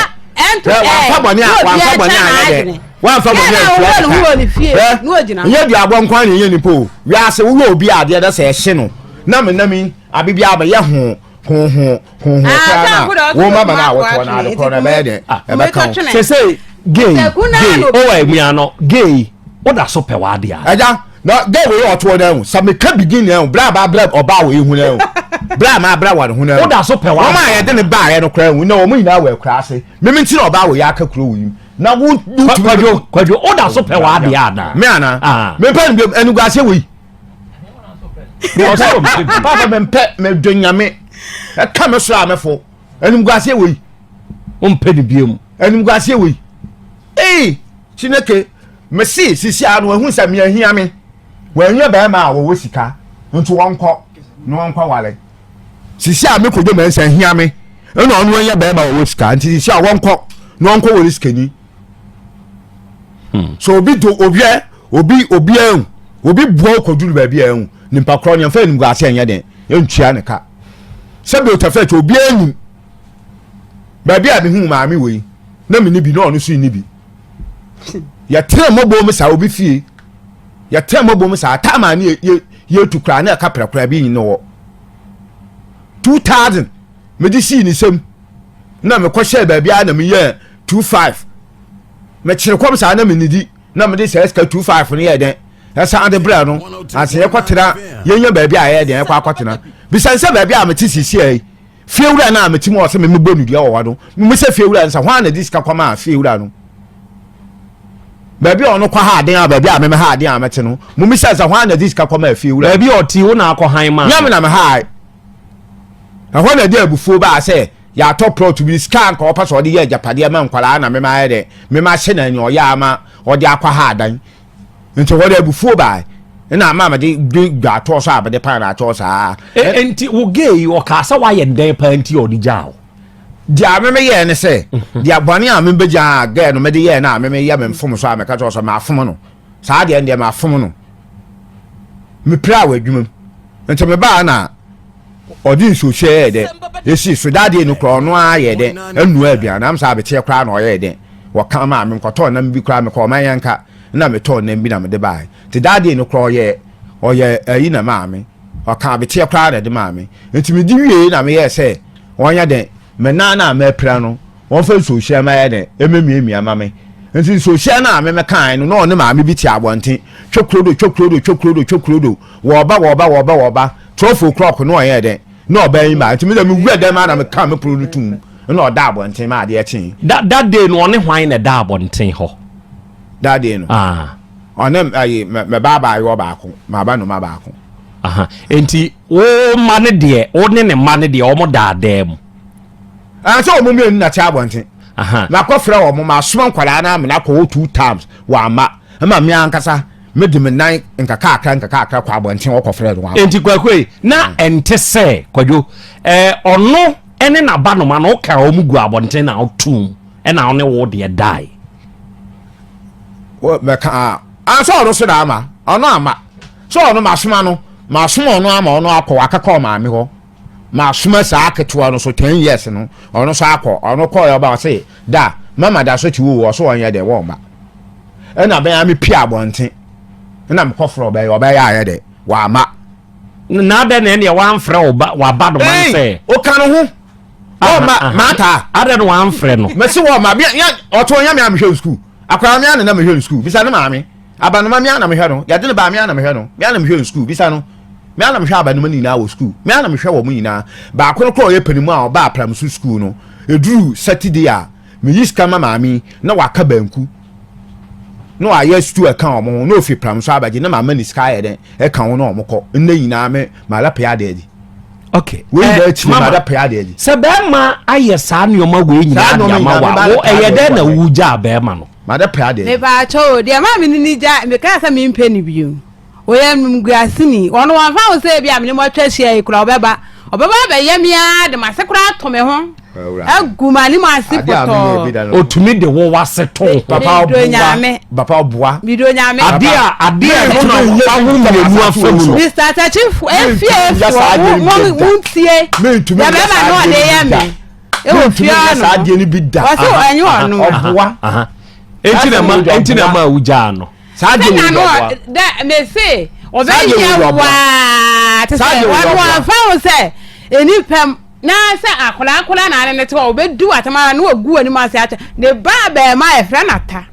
Hwɛ, wamfa bɔne a, wamfa bɔne anyɛ dɛ. Wamfa bɔne antua ne ka. Hwɛ, nyɛ duabɔ nko ara na ɛyɛ nipa o. Wiase woyɛ obi adeɛ dɛ sɛ ɛhye no, na menam yi, abe biara meyɛ ho. ho ho ho ho Ah, koraa na wo mama no a wotoɔ no ade korɔ no ɛbɛyɛ dɛ ɛbɛka wo. Sese gay gay ɔwɔ emua no gay woda so pɛ w'ade a. Ɛgya na gay wei ɔtoɔ no ɛho sɛ meka begin na ɛho bra ba bra ɔbaa wei ho na ɛho bra ma bra wɔ ne ho na ɛho woda so pɛ w'ade. Wɔn a yɛde ne baayɛ no koraa ɛho na wɔn nyinaa wɔ akura ase mimi nti na ɔbaa wei aka kuro wei mu na wo. Kwadwo kwadwo woda so pɛ w'ade ana. Me ana mepɛ no bi ɛnuguaseɛ wei. Papa mempɛ medwe nyame ɛka me soro a mɛfo animguaseɛ wei wompɛ ne biom animguaseɛ wei ee chineke mese sisi a no wahu sɛ meahia me wanya bɛrima a wɔwɔ sika nti wɔnkɔ na wɔnkɔ wale sisi a mekɔdwo mansa hia me ɛna ɔno anya bɛrima a wɔwɔ sika nti sisi a wɔnkɔ na wɔnkɔ wɔre sikani So obi do obi ɛ obi obi ɛhu obi bua okoduru baabi a ɛhu nipa korɔ nea nfa anim ase ɛnyɛ den ntua ne ka sɛbi otafɛ kyɛ obi anim baabi a mehu maame wɔ yi na me ni bi na ɔno so ni bi yɛtena mmɔbɔ mu saa obi fie yɛtena mmɔbɔ mu saa taama ne yɛ yɛtu koraa na ɛka pɛrɛkoraa bi nyina wɔ 2000 mede sii ne nsam na mekɔhyɛɛ baabi a na meyɛɛ 25 mekyere kɔm saa na menidi na mede saa sika 25 no yɛ dɛn ɛsan de brɛ no ansa yɛkɔtena yɛnya baabi a yɛyɛ dɛn yɛkɔ akɔtena bisan sɛ baabi a mete sisi yi fiewura no a mete mu a ɔsɛ me mebɔ no dua wɔ hɔ no mesɛ fiewura no sɛ hwan na de sika kɔma a fiewura no baabi a ɔno kɔ ha aden a baabi a meme ha aden a mete no mumisa sɛ hwan na de sika kɔma fiewura baabi a ɔte wo na akɔ han ma nyame na me ha ɛhɔ na ɛde abufuo baa sɛ. Yɛatɔ plot bi sika a nka ɔpɛ sɛ ɔde yɛ agyapadeɛ ma nkwadaa na mema ayɛ dɛ mema hyɛ na nea ɔyɛ ama ɔde akɔ ha adan nti hɔ de abufuo baa ɛna ama mede de dwa atɔ so a mede pan atɔ saa. Nti wo gay yi ɔkaa sɛ woayɛ ndɛn paa nti a ɔde gyaa wo? Deɛ a meme yɛɛ ne sɛ mhm. deɛ bɔne a membɛgyaa gay no mede yɛɛ no a meme yɛ me mfom so a meka kyerɛ sɛ mafom no saa deɛ deɛ mafom no mepira wɔ adwuma mu nti mebaa na ɔde nsuohyɛ yɛɛ dɛ esi so dadeɛ no koraa ɔno ara yɛɛ dɛ anua aduane am sɛ abeteɛ koraa na ɔyɛɛ dɛ wɔka maa me nkɔtɔɔ nam bi koraa mekɔ ɔman yɛnka na metɔɔ nam bi na mede baeɛ nti dadeɛ no koraa ɔyɛ ɔyɛ ayi na maa me ɔka abeteɛ koraa na ɛde maa me nti medi wie na meyɛɛ sɛ wɔnyɛ dɛ me nan no a mapira no Wɔmfa nsuohyia mma yɛ dɛn? Ɛmmɛmiamia mma me. Nti nsuohyia no a me mekaeɛ no, na ɔne maame bi te abɔnten. Twɛ kurodo, twɛ kurodo, twɛ kurodo, twɛ kurodo. Wɔɔba, wɔɔba, wɔɔba, wɔɔba. 12 o'clock na ɔyɛɛ dɛn? Na ɔbaa yi maa. Nti me deɛ mewura dɛm ara na mekaa me pono no toom. Ɛna ɔda abɔnten ma adeɛ kyee. That, that day no ɔne hwan na ɛda abɔnten hɔ? That day no? Ah. Ɔne ayi, mɛ, mɛ ba abaayewa baako, m'aba noma baako. Aha. Nti wo mma no deɛ, wo ne ne mma no deɛ, wɔn da adan mu? Ah, sɛ wɔn mmienu na te abɔnten. Makɔ frɛ wɔn, masoma nkwadaa no amena akɔ hɔ two times, wɔamma. Ɛma me ankasa mede me nan nkakrakra nkakrakra kɔ abɔnten wɔkɔ frɛ no wɔamma. Enti Kwaku ei, na ɛnte sɛ Kwadwo, ɛɛ ɔno ne n'abanoma no wokaa wɔn gu abɔnten na wotoom ɛna wo ne wo deɛ dae. Mɛka a, ah, sɛ ɔno so na ama, ɔno ama. Sɛ ɔno masoma no, masoma ɔno ama ɔno akɔ, wakɛkɔ ɔmaame hɔ. Masoma saa ketewa no so ten years no ɔno so akɔ ɔno kɔɔ ɔba ɔse da mama da so te wo ɔso ɔnyɛ dɛ wɔn ba ɛna bɛn ame pia abɔnten ɛna mekɔ frɛ ɔbɛyɛ ɔbɛyɛ ayɛ dɛ wama. Na adɛn na ɛneɛ wamfrɛ ɔba waba no man sɛ. Ɔka no ho ɔma mata. Adɛn na wamfrɛ no. Mɛsi wɔ ma ɔto ɔnya me a mehwɛ sukuu akwaraa me a na na mehwɛ no sukuu bisa ne maame. Abanoma, me ara na mehwɛ no. Yɛde no baa, me ara na mehwɛ no. Me ara na mehwɛ no sukuu. Bisa no. Me ara na mehwɛ abanoma no nyinaa wɔ sukuu. Me ara na mehwɛ wɔn nyinaa. Baako no koraa a ɔyɛ panin mu a ɔbaa Pramso sukuu no, ɛduru Saturday a, meyi sika ma maame yi na waka banku na wayɛ stew ɛka wɔn ho na ofi Pramso abɛgye na mama ne sika ayɛ dɛn ɛka ho na wɔn kɔ. Nnɛ nyinaa me mada pɛ ade adi. Okay. Wei Eh, nyinaa akyire mama, mada pɛ ade adi. Sɛ bɛrima ayɛ saa nneɛma wei Saa nyinaa de nneɛma ama nyinaa wo a, meda wo pɛ ɛyɛ ade dɛn na adi. wogyaa bɛrima no? Mada pɛ ade adi. Mepaakyɛw o, deɛ ɛmaa me ne no gyae, mekaa sɛ mempɛ no bio. Ɔyɛ animguaseni. Ɔno ɔmfa ho sɛ ebia me ne mo atwa ahyia yi koraa, ɔbɛba. Ɔbɛba abɛyɛ me ara de m'ase koraa ato me ho agu m'anim ase pɔtɔɔ. Ɔtumi de wo w'ase to ho. Papa Medɔ Nyame. Papa ɔboa. Medɔ Nyame. Adeɛ a adeɛ a ɛno na wawo mmienu afa mu no. Mr. Tachifoɔ, efiefoɔ, mo mo montie. Deɛ bɛrima no ɔde yɛ me. Ɛwɔ fie nyɛ saa adeɛ no bi da. Wɔsi ɛnyɛ ɔno. Ɔboa. Enti na ma enti na ma wugyaa no. Saa adeɛ wɔ yɛ ɔboa. Dɛ mese ɔbɛyɛ waa te sɛ wɔn wɔnfa ho sɛ enipɛm na sɛ akwadaa akwadaa na ane ne te hɔ ɔbɛdi w'atam ara na wagu w'anim ase akyɛ ne ba abɛɛma a yɛfrɛ no ata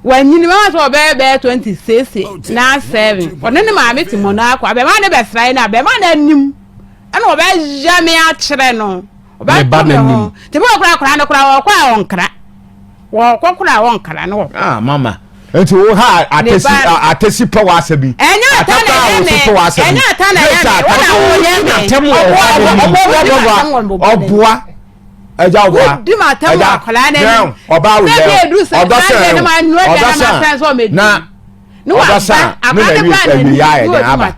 wanyini mɛma sɛ ɔbɛyɛ bɛyɛ 26 na 7 ɔne ne maame te mu no akɔ abɛɛma ne bɛsrae no abɛɛma no anim ɛna ɔbɛyɛ me akyerɛ no ɔbɛto me ho te bi wɔ koraa koraa no koraa wɔkɔ a ɔnkra wɔkɔ koraa wɔnkra no wɔkɔ. ah mama nti wo ha atesi atesi pɛ wɔ asɛ bi ɛnyɛ ata na ɛyɛ me ɛnyɛ ata na ɛyɛ me wɔn na wɔyɛ me ɔboa ɔboa ɛgya ɔboa ɛgya ɔbaa wò yɛ ɔdɔ sɛn ɔdɔ sɛn na ɔdɔ san ne na awie awie yɛ ayɛ dɛn aba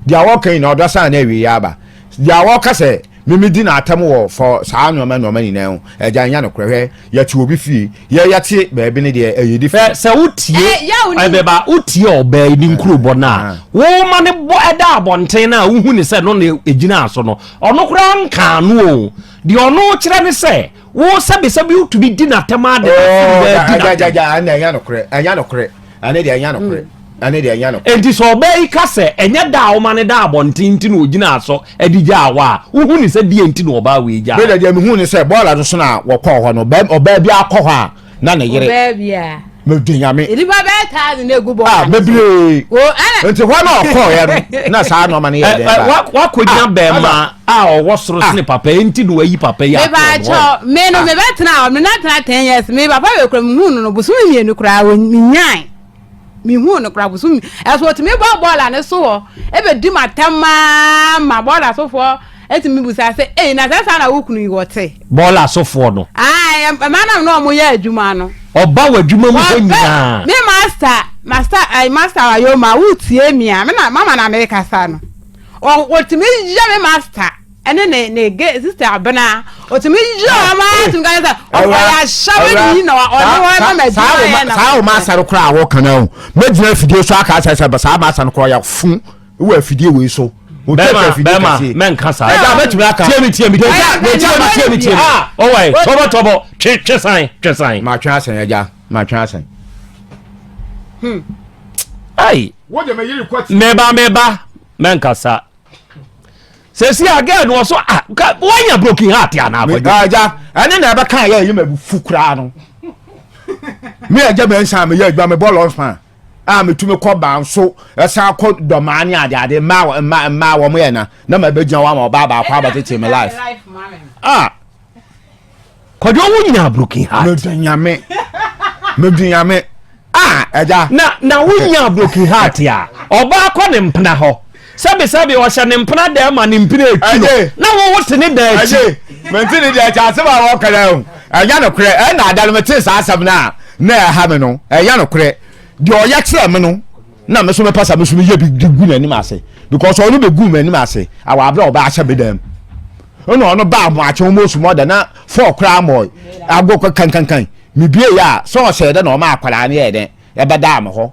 deɛ wɔka yi na ɔdɔ san na awie yɛ aba deɛ wɔka sɛ mimi di n'atam wɔ fɔ saa nneɛma nneɛma nyinaa ho ɛgya nya no korɛ hwɛ yɛte obi fie yɛ yɛte baabi ne deɛ ɛyɛ di fɛ sɛ wotie ɛbɛba wotie ɔbaa yi ne nkurobɔ no a woma ne bɔ ɛda abɔnten no a wohu ne sɛ no na ɛgyina so no ɔno koraa nkaa no o deɛ ɔno kyerɛ ne sɛ wo sɛbesɛbe wotumi di n'atɛm ade na di n'atɛm. Ɛnyɛ nokorɛ ɛnyɛ nokorɛ ɛne deɛ ɛnyɛ nokorɛ ɛne deɛ ɛnyɛ nokorɛ. Enti sɛ ɔbaa yi ka sɛ ɛnyɛ da a woma no da abɔnten nti na ogyinaa so de gyaa wo a, wohu ne sɛ deɛ nti na ɔbaa wei gyaa wo? Me deɛ mehu ne sɛ bɔɔla no so na wɔkɔɔ hɔ no ɔbaa bi akɔ hɔ a na ne yere. Ɔbaa bi a. Mede nyame. Nnipa bɛyɛ thousand na egu bɔɔla ah, no so. Bebree. Nti hɔ na ɔkɔɔyɛ no na saa nneɛma no yɛ dɛn ba. Wakɔgyina ah, bɛrima a ɔwɔ soro sene ah. papa yi nti na wayi papa yi ato ɔno. Mebakyɛ me no mebɛtena hɔ me na tena ten years me papa wɔ kura me hu no no bosome mmienu koraa wɔ menyae me hu no koraa bosome ɛso otumi bɔ bɔɔla ne so hɔ ebedi ma tɛm maa ma bɔɔla sofoɔ. Ɛtumi busa sɛ, ei, na sɛ saa na wo kunu yi wɔte? Bɔɔla sofoɔ no. Ae, mmaa nam na wɔn yɛ adwuma no. Ɔba wɔ adwuma mu hɔ nyinaa. Me master, master, ɛɛ master Ayoma, wotie mi a, me na mama na mekasa no. Ɔtumi yɛ me master ɛne ne ne ge sister Abena, ɔtumi yɛ wɔn ara tumi ka sɛ ɔyɛ ahyɛwani ni na ɔne wɔn ma ma adwuma yɛ na. Saa wɔn asa no koraa a wɔka no ho, mɛgyina afidie so aka sɛ sɛ saa master no koraa ɔyɛ fo. Wɔ afidie wei so. Bɛma bɛma mɛnka saa. Ɛgya bɛtumi aka. Tie mi tie mi tie mi tie mi tie mi tie mi. Ɔwɔ yi tɔbɔ tɔbɔ twe twe san twe san. Maa twe asan ɛgya maa twe asan. Hmm. Ayi. Mɛba mɛba mɛnka saa. Sɛsi a girl no ɔso ah wanya broken heart anaa akɔgye. Ɛgya ɛne na ɛbɛka yɛ ɛyɛ ma fu koraa no. Mi ɛgya mɛnsa mi yɛ adwuma mi bɔ lɔnfan. a metumi kɔ banso ɛsan kɔ dɔmaa ne ade ade mmaa mmaa mmaa wɔn yɛ na na ma bɛgyina hɔ ama ɔbaa baako abɛtete me life. Ah kɔdwo wo nya broken heart. Medu nyame medu nyame ah ɛgya. Na na wo nya broken heart a ɔbaa kɔ ne mpena hɔ sɛbisɛbi ɔhyɛ ne mpena dɛm ma ne mpena etwi no na wo wo te ne dan akyi. Mente ne deɛ akyi asɛm a wɔka no ho ɛnyɛ nokorɛ ɛna ada no mete saa asɛm no a na ɛha me no ɛnyɛ nokorɛ deɛ ɔyɛ kyerɛ me no na me so mepɛ sɛ me so meyɛ bi de gu n'anim ase because ɔno bɛgu m'anim ase awɔ aberɛ a ɔbaa ahyɛ me dam ɛna ɔno baa ahoakye wɔn osu mɔda na fɔɔ koraa mɔ agɔ kankankan mebie yɛ a sɛ ɔhyɛ dɛ na ɔma akwadaa no yɛ dɛ ɛbɛdaa me hɔ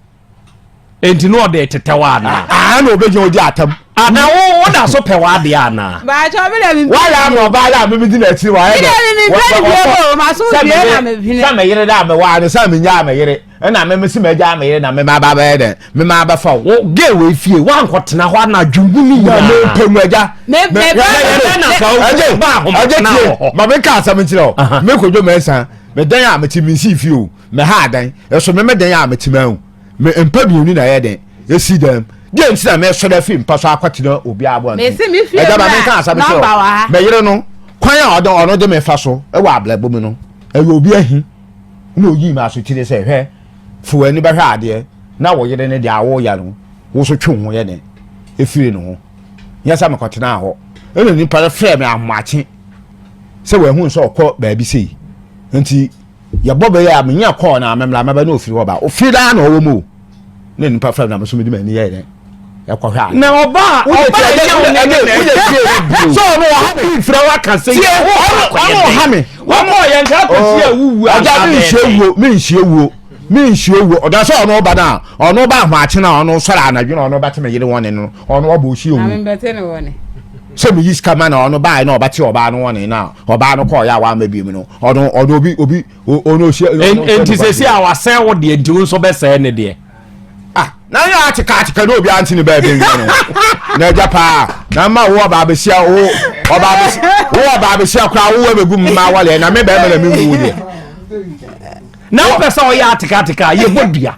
Enti na ɔde tetɛw anaa? Aa na obegyina odi atam. Ana wo wo da so pɛ w'adeɛ anaa? Baakyɛ mi dɛ mi. Wayɛ ama ɔbaa dɛ a mi di n'akyiri wayɛ dɛ. Mi dɛ mi mi mpɛ ni bio o ma so bie na mi hwene. Sɛ me yere dɛ a me waa no sɛ me nyaa me yere ɛna me me si ma gyaa me yere na me ma ba bɛyɛ dɛ me ma bɛfa wo. Wo gay wɔ efie wankɔ tena hɔ anadwo mu ni nyinaa. Na me mpɛ mu agya. Me me ba me na ka wo ba ahoma tena wɔ hɔ. Ma me ka asɛm nkyerɛ wo. Me kodwo mɛnsa me dan a me ti me nsi fie o. Me ha adan, ɛso me me dan a mete mu me mpa mmienu na ɛyɛ den esi dan deɛ nti na mɛsɔre afiri mpa so akɔtena obi abɔnten Mesi me fie ɛgya ba wura, menka asɛm kyerɛ nɔmba wɔ ha. me yere no kwan a ɔde ɔno de me fa so wɔ abrabɔ mu no ɛyɛ obi ahi na oyii me asotire sɛ hwɛ fo w'ani bɛhwɛ adeɛ na wo yere no deɛ a woyɛ no wo so twe wo ho yɛ den efiri ne ho nyɛ sɛ mekɔtenaa hɔ ɛna nipa no frɛ me ahomakye sɛ wahu sɛ ɔkɔ baabi sei nti yɛbɔ bɛyɛ a menya kɔɔ na memmra mɛba na ofiri hɔ ba ofiri daa na ɔwɔ mu o na nipa fɛ na meso mede m'ani yɛ dɛn ɛkɔhwɛ a na ɔba a ɔba a ɛnyɛ wo ne ne na ɛhwɛ sɛ ɔno ɔha me mfrɛ wo aka sɛ tie ɔno ɔha me wɔkɔ yɛn nka akɔsi a wuwu ɔgya menhyia wuo menhyia wuo menhyia wuo ɔda sɛ ɔno ɔba no a ɔno ba ahoakye no a ɔno sɔre anadwo na ɔno bɛte me yere wɔne no ɔno ɔbɔ ɔhyia wuo sɛ meyi sika ma na ɔno baeɛ na ɔbɛte ɔbaa no wɔne no a ɔbaa no kɔɔyɛ a wamma biom no ɔno ɔno obi obi ɔno ɔhyia nti sɛsi a wasɛe wo deɛ nti wo nso bɛsɛe ne deɛ ah na yɛ ateka ateka na obi ante ne baabi nwie no na agya paa na ma wo ɔbaa bɛsia wo ɔbaa bɛsia wo ɔbaa bɛsia koraa wo abɛgu mma awaleɛ na me bɛrima na me nwu deɛ na wopɛ sɛ ɔyɛ ateka ateka yɛbɔ dua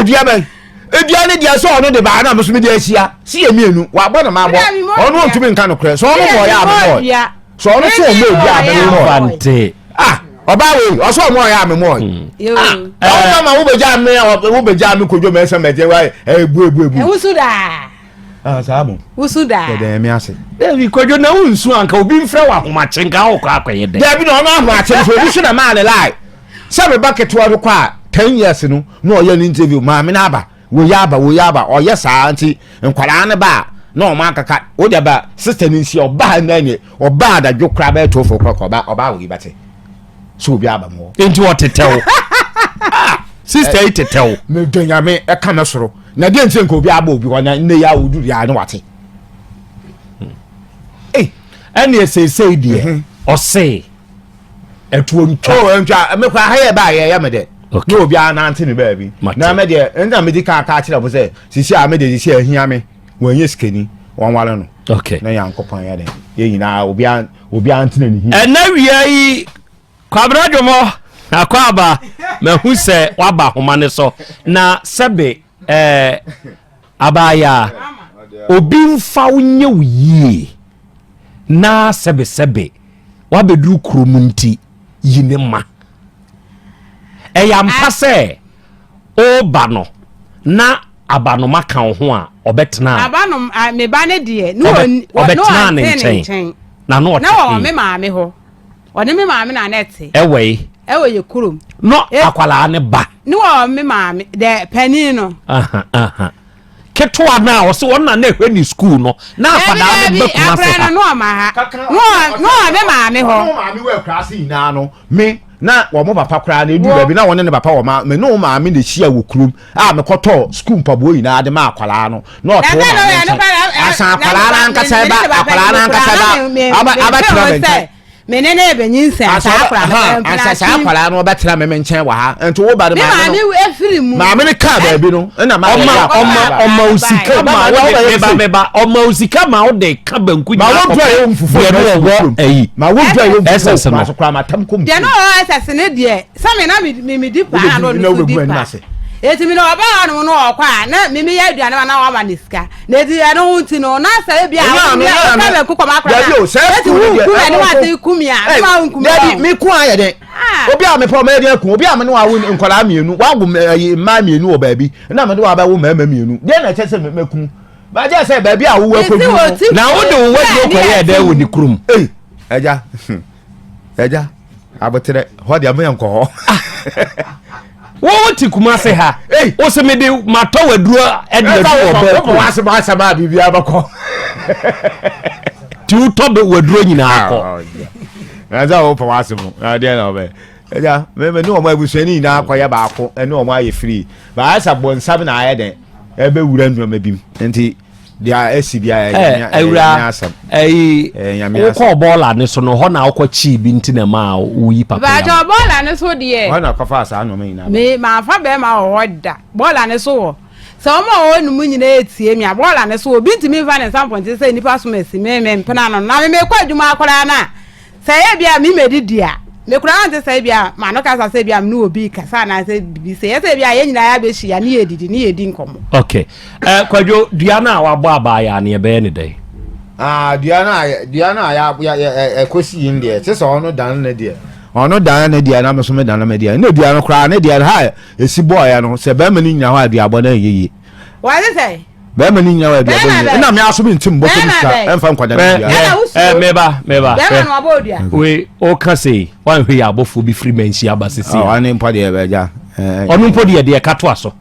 dua bɛn Edua ne deɛ sɛ ɔno de baa na meso mede ahyia si yɛ mmienu wabɔ na mabɔ ɔno ɔntumi nka nokorɛ sɛ ɔno mɔɔyɛ a memɔɔyɛ sɛ ɔno sɛ ɔmɔ obi a memɔɔyɛ ah ɔbaa wei ɔsɛ ɔmɔ ɔyɛ a memɔɔyɛ ah ɔmo mama wobɛgya me wobɛgya me kodwo mɛsɛ mɛgye wa ebu ebu ebu wusu daa ah saa mo wusu daa yɛdɛn mi ase dabi kodwo na wonsu anka obi mfrɛ wɔ ahomakye nka wokɔ akɔyɛ dɛn dabi na ɔno ahomakye nso obi so na maa ne lie Sɛ me ba ketewa no kɔ a ten years no na ɔyɛ ne interview maame no aba wei aba wei aba ɔyɛ saa nti nkwadaa no ba a na wɔn akaka wo deɛ ba sister no nsi ɔba ha nna nie ɔba adadwo koraa bɛyɛ to fo kɔkɔ ɔba ɔba wei bɛte so obi aba mu hɔ. Nti ɔtetɛw ah sister yi tetɛw. Medɔ nyame ɛka me soro na deɛ nti nka obi aba obi hɔ na nne yi a woduru yɛ a ne wate. Ɛnneɛ seesei deɛ ɔse. ɛtoɔ ntwa. Oh, ntwa. Me kora ha yɛ ba yɛ yɛ me dɛ. Okay. Na obiara nante ne baabi. Na me deɛ, nna me di kan aka akyerɛ mo sɛ, sisi a me deɛ sisi a ahia me, wɔnyɛ sikani, wɔnware no. Okay. Na Nyankopɔn yɛ dɛ. Yɛ nyinaa obiara obiara ntena ne hia. Ɛnɛ wia yi, Kwabena Dwomɔ, Akwaaba, mahu sɛ waba ahoma no so. Na sɛbe ɛɛ abaayaa, obi mfa wo nyɛ wo yie. na sɛbesɛbe wabɛduru kurom nti yi ne ma. Ɛyɛ ampa sɛ ɔreba no na Abanoma ka wo ho a, ɔbɛtena. Abanom, a, me ba no deɛ, ne ɔn, ɔbɛtena ne nkyɛn. Na na ɔte Na ɔwɔ me maame hɔ. Ɔne me maame na na ɛte. Ɛwɔ yi. Ɛwɔ yɛ kurom. No akwadaa ne ba. Ne wɔ me maame dɛ panin no. Aha aha. Ketewa no a ɔsɛ wɔn na na ɛhwɛ ne sukuu no na akwadaa no ba Kumase ha. Akwadaa no na ɔma ha. Na ɔwɔ me maame hɔ. Ɔne maame wɔ akuraase nyinaa no me na wɔn papa koraa na edu baabi na wɔne ne papa wɔ ma me ne wɔn maame na ehyia wɔ kurom a mekɔtɔɔ sukuu mpaboa nyinaa de ma akwadaa no na ɔte wɔn maame nkyɛn asan akwadaa no ankasa ba akwadaa no ankasa ba abɛtena me nkyɛn. Me ne no rebɛnyinsɛn saa akwadaa no bɛyɛ mpena Ansa saa akwadaa no ɔbɛtena me me nkyɛn wɔ ha nti wo ba no maame no efiri mu maame no kaa baabi no ɛna maame ɔma ɔma ɔma osika ma wo de meba meba ɔma osika ma wo de ka banku nyinaa kɔpɛ ma wo dua yɛ nfufuo deɛ no ɔwɔ ɛyi ma wo dua yɛ nfufuo ma so koraa ma tam kɔm deɛ no ɔwɔ ɛsɛse ne deɛ sɛ me na me me di paa na ɔno nso di paa eti mi na ɔbaa hɔ nom no ɔkɔ a na me me yɛ aduane ma na wama ne sika. Na eti ɛno ho nti no, na sɛ ebi a Ɛnyɛ ano, ɛnyɛ ano. wotwa bɛnku kɔma akora Dabi na o, sɛ eti sukuu wo no deɛ, nku m'anim ɛno ase nso- ku me a, Ɛy, mema wo nku me Dabi, ba o. me ko ayɛ dɛn? Ah. Obi a mepɛ ɔmɛyɛ dɛn aku? Obi a me ne wawo nkwadaa mmienu, wawo ɛyi mmaa mmienu wɔ baabi, na me de wabɛwo mmarima mmienu. Deɛ na ɛkyɛ sɛ me mɛku? Bɛgye sɛ baabi a wowɔ Mesi akɔduru wɔ no. ti Na wode wo waduro kɔyɛɛ dɛn wɔ ne kurom? Ei, agya, Agya, aboterɛ, hɔ deɛ moyɛ nkɔ hɔ. Wo wo te Kumase ha. Wo se mede matɔ waduro ɛde adu wɔ bɛɛ kurom. Wopɛ w'asɛm asɛm a biribiara bɛkɔ. Ti wotɔ bɛ waduro nyinaa kɔ. Na sɛ wopɛ w'asɛm na deɛ na wɔbɛ. Agya, me me ne wɔn abusua ne nyinaa kɔyɛ baako ɛne wɔn ayɛ firi. Baayɛ sɛ bɔnsam na ayɛ dɛn ɛbɛwura nneɛma bi mu nti. Deɛ asi biara ɛyɛ nyame Awura asɛm. ɛyi Ɛyɛ nyame asɛm. wokɔɔ bɔɔla ne so no hɔ na wokɔ kyii bi nti na ɛmaa woyi papa Baakyɛ yi ama. bɔɔla no so deɛ. Hɔ na kɔfaa saa nneɛma nyinaa ba. Me manfa bɛrima wɔ hɔ da. Bɔɔla no so wɔ. Sɛ wɔn a wɔwɔ ne mu nyinaa etie me a, bɔɔla no so wɔ. Obi ntumi nfa ne nsa mpɔnten sɛ nnipa som asi me me mpena no. Na me mekɔ adwuma koraa no a, Sɛ ebia me medidi a, me koraa nte sɛ ebia m'ano kasa sɛ ebia me ne obi rekasa anaasɛ biribi sɛ yɛ sɛ ebia yɛn nyinaa yɛabɛhyia ne yɛdidi ne yɛdi nkɔmmɔ. Ok. Eh, Kwadwo, dua no a wabɔ abaayaa no yɛbɛyɛ ne dɛn? Ah, dua no a dua no a ya ya ya ɛkɔsi yi deɛ, kyɛ sɛ ɔno dan ne deɛ. Ɔno dan ne deɛ na me nso me dan me deɛ. Ne dua no koraa ne deɛ ha esi bɔɔyɛ no sɛ bɛrima no nyina hɔ a duabɔ no ɛnyɛ yie. Wɔde sɛ. Bɛrima no nyina hɔ a aduabɔ nyɛ ɛna me aso me ntim bɔtɔ mu sika ɛmfa nkwadaa no dua. Meba meba hwɛ wei ɔka sei wanhwɛ yɛ abɔfoɔ bi firi manhyia aba sisi a. Ɔne mpo deɛ bɛgya. Ɔno mpo deɛ deɛ ka toa so.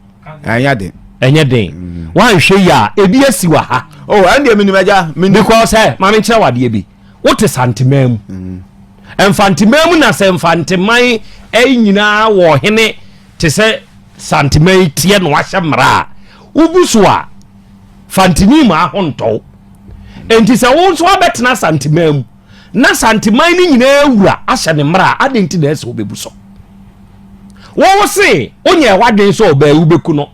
Ɛnyɛ den. Ɛnyɛ den. Wanhwɛ yɛ a ebi asi wɔ ha. Oh ɛn deɛ menim agya. Because ɛ maame nkyerɛ wadeɛ bi wote santeman mu. Mfanteman mu na sɛ mfanteman nyinaa wɔ ɔhene te sɛ Santeman yi teɛ na wahyɛ mmara a, wobu so a, Fantini mmaa ho ntɔ wo. Enti sɛ wo nso abɛtena Santeman mu na Santeman no nyinaa wura ahyɛ ne mmara a, adɛn nti na ɛsɛ wobɛbu so? Wo se wonyɛɛ w'adwene sɛ ɔbaa yi wobɛku no.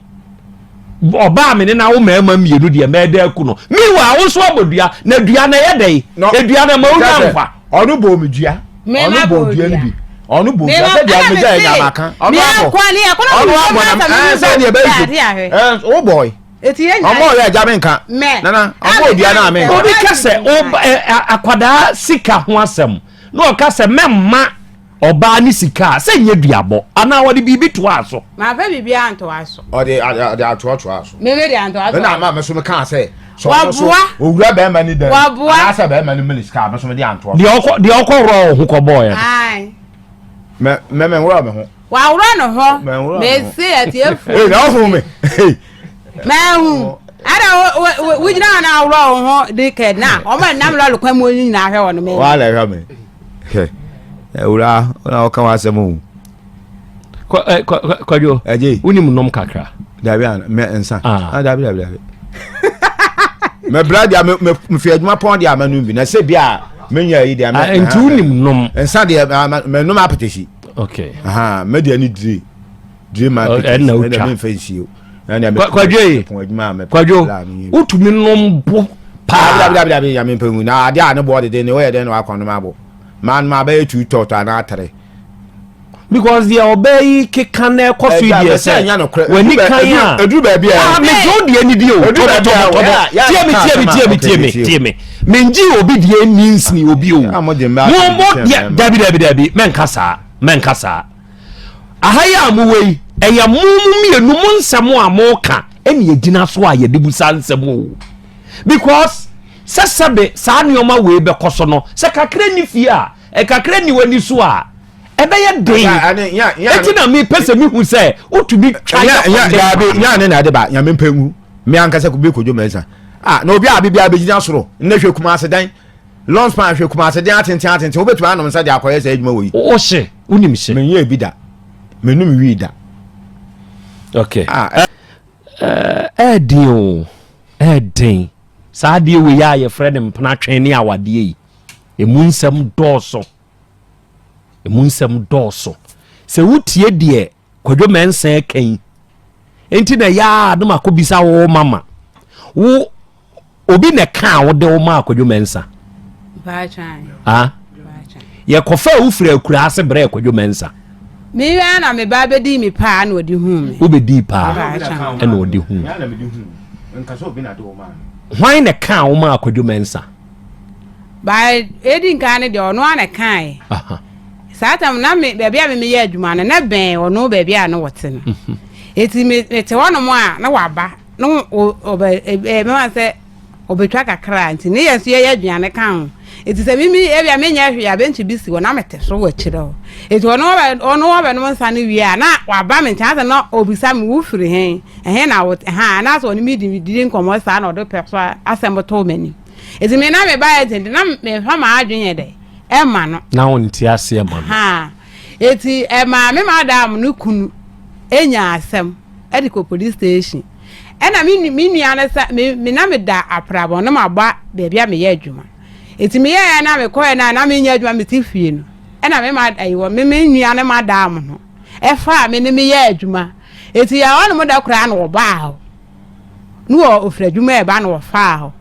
Ɔbaa me ne na wo mmarima mmienu deɛ mɛda aku no. Meanwhile, wo nso abɔ dua, na dua no ɛyɛ dɛn? Dua no ɛma wonya nkwa. Ɔno bɔɔ me dua. Ɔno bɔ dua no bi. Ɔno bɔ dua sɛ deɛ megya yɛ nyama ka. Ɔno abɔ. Ɔno abɔ na ɛɛ sɛ deɛ bɛyɛ so. Ɛɛ wo bɔɔ yi. Ɔmo ɔyɛ agya mi nka. Nana ɔmo dua na mi nka. Obi ka sɛ akwadaa sika ho asɛm na ɔka sɛ mɛmma ɔbaa ne sika a sɛ nyɛ duabɔ anaa ɔde biribi toaa so. Mafa biribi antoa so. Ɔde ɔde atoa toa so. Meme de antoa so. Ɛna ama me so me kaa sɛ. Sɛ ɔno so owura bɛrima ni dan anaasɛ bɛrima no mene sika a me so mede antoa so. Deɛ ɔkɔ deɛ ɔkɔ worɔ wo ho kɔ bɔɔyɛ no. Mɛ mɛ mɛ nworɔ me ho. Waworɔ ne ho. Mese atiefo. Ee na ɔho me. Mɛhu. Ada wogyina hɔ na aworɔ wo ho de kɛ na ɔmo nam lɔre kwan mu nyinaa hwɛ wɔn mɛ. Waa na ɛhwɛ me. Hwɛ awura na ɔka w'asɛm o. Kwadwo wonim nom kakra. Dabi a mɛ nsa. Ah dabi dabi dabi. Mɛ bra deɛ mɛ mɛ fi adwuma pɔn deɛ mɛ num bi na sɛ bi a mɛ nya yi deɛ mɛ. Nti wonim nom. Nsa deɛ mɛ nom apetesi. Okay. Mɛ deɛ ni dire. Dire ma apetesi. Ɛna mɛ nfɛ nsuo. Kwadwo yi kwadwo wotumi nom bo paa. Dabi dabi dabi nyame mpɛ ngu na adeɛ a ne boɔ dede ne woyɛ dɛn na wakɔ nom abo maa nom abɛyɛ tu tɔtɔ anaa tere. Because deɛ ɔbaa yi keka na ɛkɔ so yi deɛ sɛ w'ani kan a eduru baabi a ah megye wo deɛ ni die o tɔbɔ tɔbɔ tɔbɔ tie me tie me tie me tie me tie me mengye obi deɛ ni nsini obi o mo mo deɛ dabi dabi dabi mɛnka saa mɛnka saa. Aha yi a mowɔ yi, ɛyɛ mo mo mmienu mo nsɛm a moka. ɛne yɛgyina so a yɛde busa nsɛm o. Because sɛ sɛbe saa nneɛma wei bɛkɔ so no, sɛ kakra nni fie a, kakra nni w'ani so a, ɛbɛyɛ den. Eti na mepɛ sɛ mehu sɛ wotumi twa yɛ kɔndɛn. Daabi, nya ne na ɛde ba, nyame mpɛ ngu. Me ankasa bi kodwo mɛnsa. Ah, na obi a bibia bɛgyina soro, nnɛ hwɛ Kumase dan. Long span hwɛ Kumase den atenten atenten, wobɛtumi anom nsa de akɔyɛ saa adwuma wɔ yi. Wo hye, wonim hye. Menyɛɛ bi da. Menum wii da. Okay. Ah, ɛɛden o, ɛɛden. Saa adeɛ wei a yɛfrɛ no mpenatwe ne awadeɛ yi, emu nsɛm dɔɔso. Emu nsɛm dɔɔso. Sɛ wotie deɛ Kwadwo Mensah reka yi, enti na ɛyɛ a na makɔbisa wo mama. Wo obi na ɛka a wode wo maa Kwadwo Mensah? Ah? Yɛkɔfa wo firi akura ase brɛ Kwadwo Mensah. Me ara na me ba bɛdii me paa na ɔde huu me. Wobɛdii paa ɛna ɔde huu. Hwan na ɛkaa wo maa Kwadwo Mensah? Ba edi nkan no deɛ ɔno ara na ɛkaeɛ. Saa tam na me baabi a me meyɛ adwuma no na bɛn ɔno baabi a na wɔte no. Mhm. Eti me mete hɔnom a na waba na ɔbɛ ɛɛ mɛma sɛ ɔbɛtwa kakra nti ne yɛn nso yɛyɛ aduane ka ho. Eti sɛ mimi ebi a menyɛ hwee a bɛnkye bi si hɔ na mete so wɔ akyire hɔ. Eti ɔno ɔbɛ ɔno ɔbɛnom nsa no wie a na waba me nkyɛn asɛ na ɔbisa me wo firi he ɛhe na wo ha anaasɛ ɔne me di di nkɔmmɔ saa na ɔde pɛ so asɛm too m'anim. Eti me na me ba yɛ nti na mefa m'adwene yɛ dɛ ɛma no. Na wo nte aseɛ ma no. Ha eti ɛmaa me madam no kunu enya asɛm ɛde kɔ police station. Ɛna me me nua no sɛ me me na me da aprabɔ na ma ba baabi a meyɛ adwuma. Eti me yɛɛ na me kɔɛ na na menyɛ adwuma me te fie no. Ɛna me ma ɛyi wɔ me me nua no madam no ɛfaa me ne me yɛ adwuma. Eti yɛ hɔ nom da koraa na ɔbaa hɔ. Ne wɔ ofiri adwuma ɛba na ɔfaa hɔ.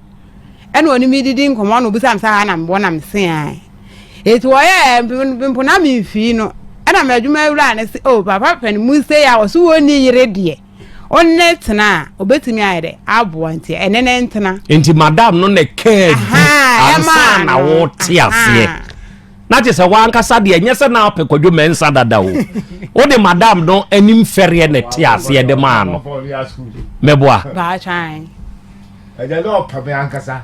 Ɛna ɔne me didi nkɔmɔ na obisa me sɛ ha na mewɔ na mese ae. Eti wɔyɛ mpo na memfii no. Ɛna m'adwuma wura no se oh papa pɛ no mu sei a ɔso wɔnni yere deɛ. Ɔne tena a obetumi ayɛ dɛ aboa nti ɛne ne ntena. Nti madam no na ɛkaa bi ansa na wote aseɛ. Na kyerɛ sɛ wankasa deɛ ɛnyɛ sɛ na apɛ Kwadwo Mensah dada o. Wode madam no anim fɛreɛ na ɛte aseɛ de maa no. Mɛboa. Ɛgya na ɔpɛ me ankasa.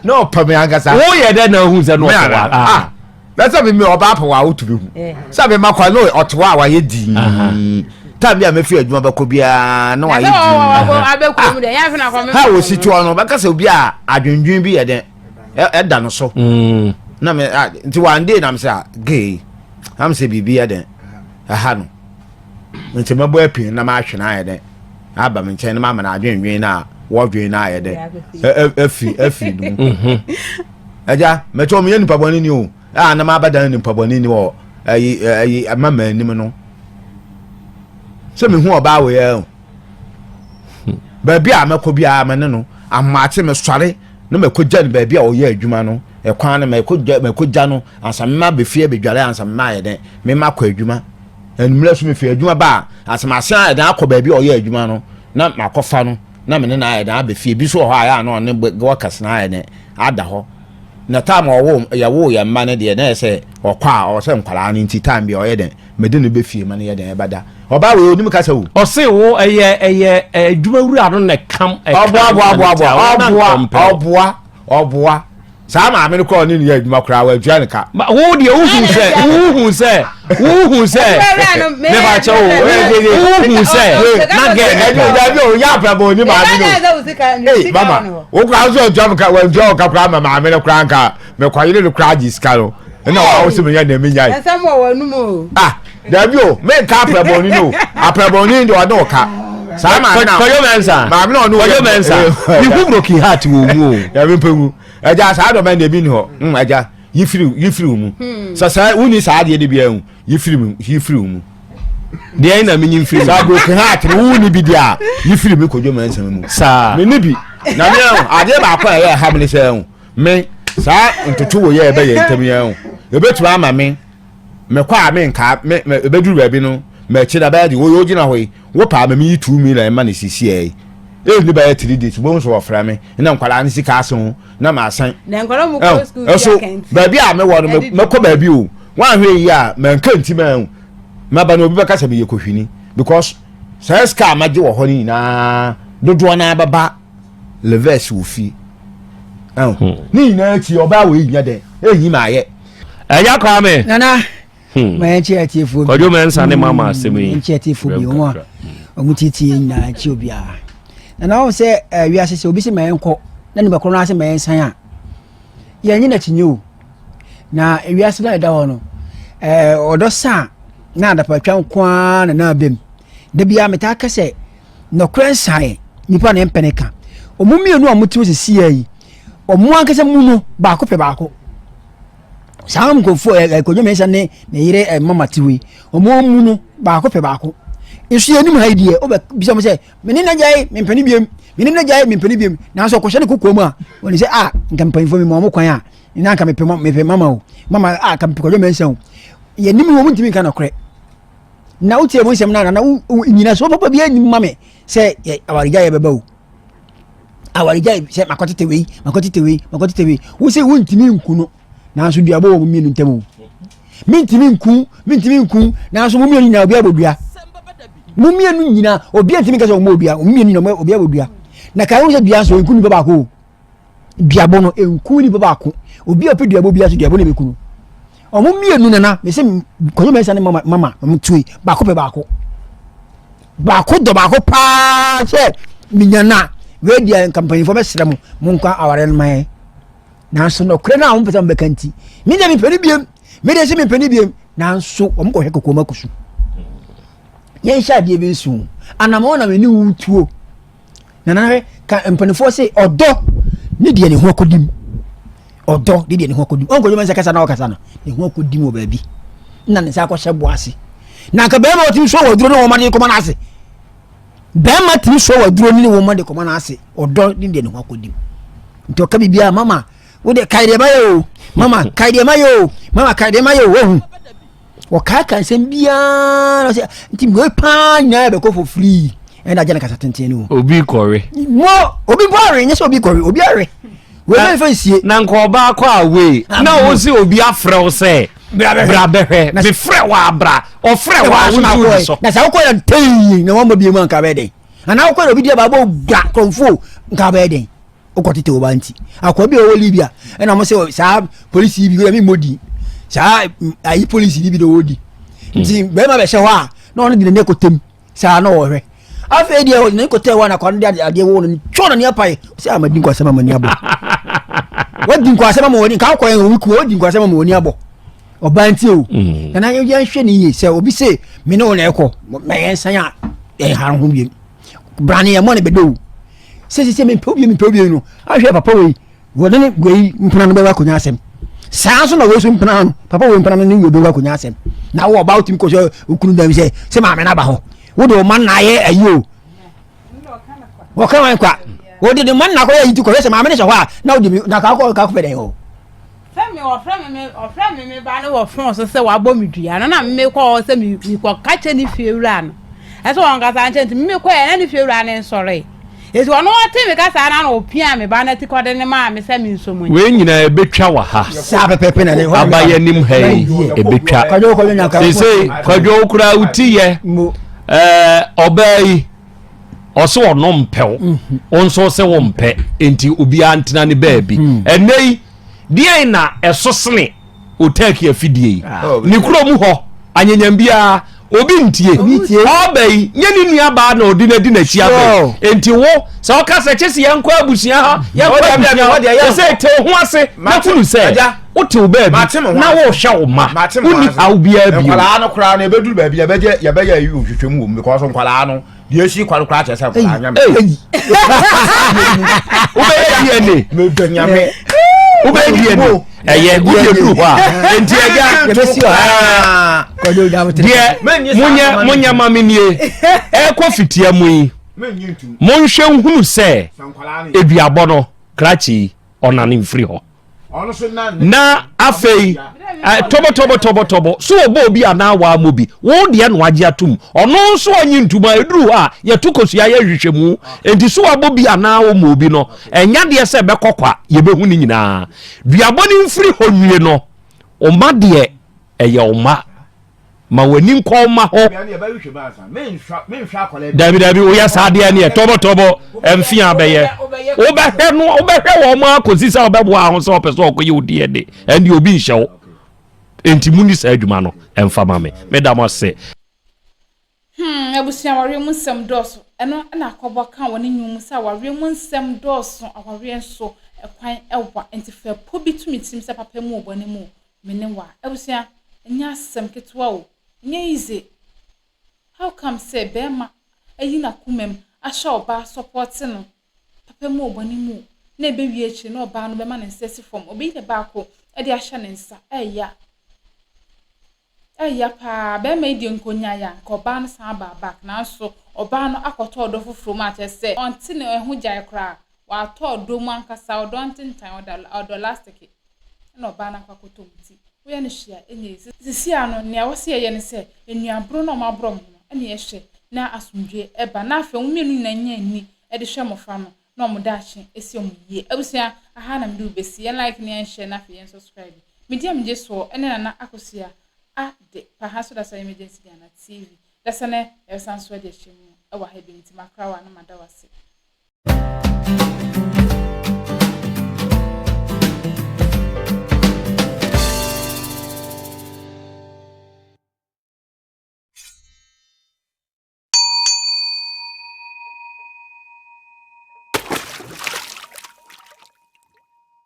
Na ɔpɛ me ankasa. Woyɛ dɛ na ahu sɛ na ɔpɛ wa. Ah. Na sɛ me ɔbaa pɛ wa wotumi hu. Sɛ me ma kwa no ɔte hɔ a wayɛ dii. Time bi a mɛfiri adwuma bɛkɔ biara na wayɛ dii. Ha wɔsi toɔ no bɛka sɛ obi a adwendwen bi yɛ dɛn ɛda no so. Mm. Na me nti one day na me sɛ ah, gay na me sɛ biribi yɛ dɛn ɛha no. Nti mɛbɔ apin na mahwe no ayɛ dɛn aba me nkyɛn na mama no adwendwen no a wɔdwen no ayɛ dɛn afiri afiri no mu. Mhm. Agya, mɛkyɛ wɔn yɛ nipa bɔne ni o. A na mabɛdan nipa bɔne ni wɔ ayi ayi ama m'anim no. Sɛ mehu ɔbaa wɔ yɛ o. Baabi a mɛkɔ biara me ne no amakye mesɔre na mɛkɔgya no baabi a ɔyɛ adwuma no ɛkwan no mɛkɔgya mɛkɔgya no ansa mema bɛfie abɛdware ansa mema ayɛ dɛn mema kɔ adwuma anwummerɛ so mefiri adwuma ba a ansa masan ayɛ dɛn akɔ baabi a ɔyɛ adwuma no na makɔfa no na me ne no ayɛ dɛn abɛ fie bi so wɔ hɔ a yɛ a na ɔne workers no ayɛ dɛn ada hɔ na time ɔwo yɛwo yɛn mma no deɛ na yɛ sɛ ɔkɔ a ɔwɔ sɛ nkwadaa no nti time bi ɔyɛ dɛn mede no bɛ fie ma no yɛ dɛn ɛbɛda ɔbaa wei onim kasa o. Ɔse wo ɛyɛ ɛyɛ adwuma wura no na ɛkam ɛkam ɔboa boa boa boa ɔboa ɔboa ɔboa saa maame no kora ɔne ne yɛ adwuma koraa wantua ne ka. Wo deɛ wohu sɛ wohu sɛ wohu sɛ mepa kyɛ wo wohu sɛ na gɛ ne pa. Dabi o yɛ apɛbɔ oni maame no ee mama wo koraa nso wantua me ka wantua wo ka koraa ma maame no koraa nka mekɔyere no koraa gye sika no ɛna wa wo sɛ menya nea menya yi. Ɛnsɛm wɔ w'anum o. Ah dabi o menka apɛbɔ oni no apɛbɔ oni deɛ ɔne wo ka saa maame na Kwadwo Mensah maame na ɔne wo Kwadwo Mensah mehu broken heart wɔ mu o. Dabi mpɛ mu. Agya saa dɔm ɛnna ebi ni hɔ mm agya yi firi yi firi mu hmm. sɛ sɛ wuni saa adeɛ de bi ɛho yi firi mu yi firi mu. Deɛ na mi nyi firi mu. Saa broken heart no wuni bi deɛ a yi firi mu kojú mɛ nsɛm mu. Saa mi ni bi na mi ɛho adeɛ baako a ɛyɛ ɛha mi ni sɛ ɛho mi saa ntoto wɔ yɛ ɛbɛ yɛ ntɛm yɛ ɛho ebetumi ama mi mɛkɔ a mi nka mi mɛ ebeduru baabi no mɛ akyi na bɛyɛ de wo yɛ ogyina hɔ yi. Wo paa ma meyi 2 million ma no sisiɛ yi ɛnni bɛyɛ 3 days wobɛhu sɛ wɔfrɛ me na nkwadaa no sika ase ho na masan ɛso baabi a mewɔ no mɛkɔ baabi o woanhwɛ yi a manka nti ma ɛho maba no obi bɛka sɛ meyɛ kɔhwini because Saa sika a magye wɔ hɔ no nyinaa dodoɔ no ara bɛba Leves wɔ fie. Ɛho. Hmm. Ne nyinaa akyi ɔbaa wɔ yi nyɛ dɛ ɛnyi ma ayɛ. Ɛya Kwame. Nana. Hmm. Ma yɛn kyerɛ atiefoɔ bi. Kwadwo Mensah ne mama asɛm yi. Yɛn kyerɛ atiefoɔ bi wɔn a wɔn tietie yɛn nyinaa kyerɛ obiara. Nana wɔn sɛ eh, wiase sɛ obi sɛ ma yɛn kɔ na nipa korɔ no ase ma yɛn san a yɛn nye n'akyi nye o. Na wiase no a ɛda hɔ no ɛɛ ɔdɔ sa na adapatwa nko ara na na abam. Da biara metaa ka sɛ nɔkorɛ nsaeɛ nipa na ɛmpɛ ne ka. Wɔn mmienu a wɔte hɔ sisi yi wɔn ankasa mu no baako pɛ baako. Saa nkurɔfoɔ ɛ ɛ Kwadwo Mensah ne ne yere ɛ Mama te hɔ yi wɔn mu no baako pɛ baako. Nso yɛn anim ha yi deɛ wobɛ bisa wɔn sɛ me ne n'agya yi mempɛ ne biem me ne n'agya yi mempɛ ne biem nanso ɔkɔhyɛ ne kokoa mu a wɔn sɛ a nka mpanyinfoɔ mi ma wɔn kwan a na nka mepɛ mepɛ mama o mama a nka mepɛ Kwadwo Mensah o. Yɛn anim wɔn ntumi nka nɔkorɛ. Na wotie wɔn nsɛm no a na nyinasoɔ papa bi anim ma me sɛ awaregyaeɛ bɛba o. Awaregyae sɛ makɔtete wei makɔtete wei makɔtete wei wo sɛ wontumi nku no nanso duabɔ wɔ mo mmienu ntam o mentumi nku mentumi nku nanso mo mmienu nyinaa obi abɔ dua mo mmienu nyinaa obi antumi nka sɛ ɔmo dua mo mmienu nyinaa obi abɔ dua na kae wo sɛ dua nso nku nipa baako o duabɔ no nku nipa baako obi a ɔpɛ duabɔ bi aso duabɔ na ebeku no ɔmo mmienu nana mese kɔnyɛ mɛnsa ne mama mama ɔmo tue baako pɛ baako baako dɔ baako paa sɛ minya na wei deɛ nka mpanyinfoɔ bɛsrɛ mo mo nkɔ aware no ma yɛn nanso nɔkorɛ no a wɔn pɛ sɛ wɔn bɛka nti me deɛ mepɛ ne biem me deɛ sɛ mepɛ ne biem nanso wɔn kɔhwɛ kɔkɔɔ mu akusu yɛnhyɛ adeɛ bi nso anamɔ na me ne wo tuo. Nana hwɛ ka mpanimfoɔ se ɔdɔ ne deɛ ne ho akɔdim ɔdɔ ne deɛ ne ho akɔdim ɔnkɔdwuma sɛ kasa na ɔkasa no ne ho akɔdim wɔ baabi na ne nsa akɔhyɛ boɔ ase na nka bɛrima ɔtumi sɔ wɔ aduro ne wɔn de kɔma no ase bɛrima tumi sɔ wɔ aduro ne wɔn de kɔma no ase ɔdɔ ne deɛ ne ho akɔdim nti ɔka biribiara mama wode kae deɛ mayɛ o mama kae deɛ mayɛ o mama kae deɛ mayɛ o wahu Wɔkaaka nsɛm biara sɛ nti wei paa nyinaa bɛkɔ for free ɛna agya no kasa tenten no. Obi kɔwe. Mo obi bɔ awe nyɛ sɛ obi kɔwe obi awe. Wei bɛ nfa nsie. Na nka ɔbaa kɔ away ah, na wo se obi afrɛ wo sɛ bra bɛhwɛ mefrɛ wo abra ɔfrɛ wo a wo nso so. Na sɛ wokɔ yɛ ntɛyi na wɔmmɔ bi mu anka bɛyɛ dɛn anaa wokɔ yɛ obi deɛ baabɔ gwa kɔnfo nka bɛyɛ dɛn. wokɔ tete wo ba nti akoa bi a ɔwɔ libya ɛna wɔn sɛ saa polisi bi wura mi mmɔ di saa ayi polisi bi na ɔwɔ di nti hmm. bɛrima bɛhyɛ hɔ a na ɔno de n'ani akɔtɛm saa na ɔhwɛ afei deɛ ɔde n'ani kɔtɛ hɔ a na akwa no de adeɛ wɔ no twɛ n'ani apae sɛ ama di nkwasɛm ama ani abɔ wadi nkwasɛm ama wani nka akɔ yɛn owi kuo wadi nkwasɛm ama wani abɔ ɔbaa nti o hmm. nana yɛnhwɛ ne yie sɛ obi se me ne wo na ɛkɔ na yɛnsan a yɛnha ho biem brane yɛn mɔ ne bɛdɛ o sɛ sɛ sɛ mempɛ obi mempɛ obi no ahwɛ papa wei wɔde ne wei mpena no bɛwɔ akonnwa asɛm saa nso na wei so mpena no papa wei mpena no ne wei bɛwɔ akonnwa asɛm na wo ɔba wotumi kɔ sɛ okunu dɛm sɛ sɛ maame no aba hɔ wode ɔma nna ayɛ ayi o wɔka wan kwa wode ne ma nna kɔyɛ ayi nti kɔhwɛ sɛ maame no hyɛ hɔ a na wode na kakɔ kakɔ pɛ dɛn hɔ Sɛ me ɔfrɛ me me ɔfrɛ me me ba no wɔ fon so sɛ wabɔ me dua no na me kɔ hɔ sɛ me mekɔ ka kyɛ ne fie wura no ɛsɛ wɔn kasa nkyɛn nti me kɔ yɛ na ne fie wura no nsɔre eti ɔno ɔte me kasa na na ɔpia me ba no ati kɔde ne maa me sɛ me nso mu. Wei nyinaa ebetwa wɔ ha. Saa pɛpɛpɛ na ne hɔ. Aba yɛ nim ha yi ebetwa. Kwadwo kwadwo nyanka. Sese kwadwo okura wuti yɛ ɛɛ ɔbaa yi. ɔsɛ ɔno mpɛw mhm. wo nso sɛ wo mpɛ nti obiara ntena ne baabi mhm. ɛnɛ yi deɛn na ɛso sene otaki afidie yi ah. oh, ne kurom hɔ anyanyam biara obi ntie ɔba yi nye ne nua baa na ɔdi n'adi n'akyi aba yi nti wo sɛ ɔka sɛ kyesi yɛn kɔ abusua ha yɛn kɔ abusua hɔ yɛ sɛ te ho ase na kunu sɛ wote wo baabi na wohwɛ wo ma wonni haw biara bio. Nkwadaa no koraa no ebeduru baabi yɛbɛgye yɛbɛyɛ ayi nhwehwɛmu wɔ mu because nkwadaa no deɛ esi kwa no koraa kyerɛ sɛ nkwadaa nyame. Wobɛyɛ DNA. Mebɛ nyame. Wobɛyɛ DNA. Ɛyɛ wode duru hɔ a nti ɛgya deɛ monyɛ monyɛ ma me nie ɛkɔ fitia mu yi monhwɛ nhunu sɛ eduabɔ no krakye yi ɔnane mfiri hɔ. Na afei tɔbɔtɔbɔtɔbɔtɔbɔ so ɔbɔ obi anaa wammɔ bi wo deɛ na wagye atom ɔno nso ɔnye ntom a ɛduru hɔ a yɛto kosua yɛ nhwehwɛmu enti so wabɔ bi anaa ɔmmɔ obi no ɛnya deɛ sɛ ɛbɛkɔ kwa yɛbɛhu ne nyinaa duabɔ no mfiri hɔ nwie no ɔma deɛ ɛyɛ ɔma. Ma w'ani nkɔ mma hɔ. Dabi dabi woyɛ saa deɛ neɛ tɔbɔtɔbɔ mfea bɛyɛ. Wobɛhwɛ no wobɛhwɛ wɔn akɔsi sɛ wobɛboa ho sɛ ɔpɛ sɛ ɔkɔyɛ wo DNA ɛnde obi nhyɛ wo. Enti muni saa adwuma no ɛmfa ma me. Meda mo ase. Hmm, abusua awareɛ mu nsɛm dɔɔso. Ɛno na akɔbɔ ka wɔ ne nnwom mu sɛ awareɛ mu nsɛm dɔɔso, awareɛ nso ɛkwan ɛwa. Enti fa ɛpɔ bi to me tirim sɛ papa mu o bɔne mu o, me ne wo a. Abusua, ɛnyɛ asɛm ketewa o, ɛnyɛ easy. How come sɛ bɛɛma ayi n'akomam ahyɛ ɔbaa sɔpɔte no papa mu o bɔne mu o, na ɛbɛwie akyire na ɔbaa no bɛma ne nsa asi fam, ɔbɛyi ne baako de ahyɛ ne nsa, ɛɛya. Ɛya paa, bɛɛma yi deɛ nka ɔnyaeɛ a, nka ɔbaa no san baa back, nanso ɔbaa no akɔtɔ ɔdɔ foforɔ mu a kyerɛ sɛ ɔnte ne ho gyae koraa, watɔ ɔdɔ mu ankasa, ɔdɔ ntentan, ɔda ɔdɔ lasteke ɛna ɔbaa no akɔ akɔtɔ mu nti woyɛ no hwee a ɛnyɛ yie. Seesei ara no nea ɛwɔ sɛ yɛyɛ ne sɛ nnuaboro no a wɔaborɔ wɔn no ɛna yɛhwɛ na asomdwoeɛ ɛba na afei wɔn mmienu nyinaa nya ani de hwɛ mmɔfra no na wɔn daakye asi wɔn yie. Abusua, aha na mede wo bɛsi. Yɛn like ne yɛn share na afei yɛn subscribe. Me din a megye soɔ ne Nana Akosua Ade pa ha nso da so Emergency Ghana TV. Dasa nɛ yɛbɛsan so adi ahyɛ mu wɔ ha bio nti makra wo a na mada wo ase.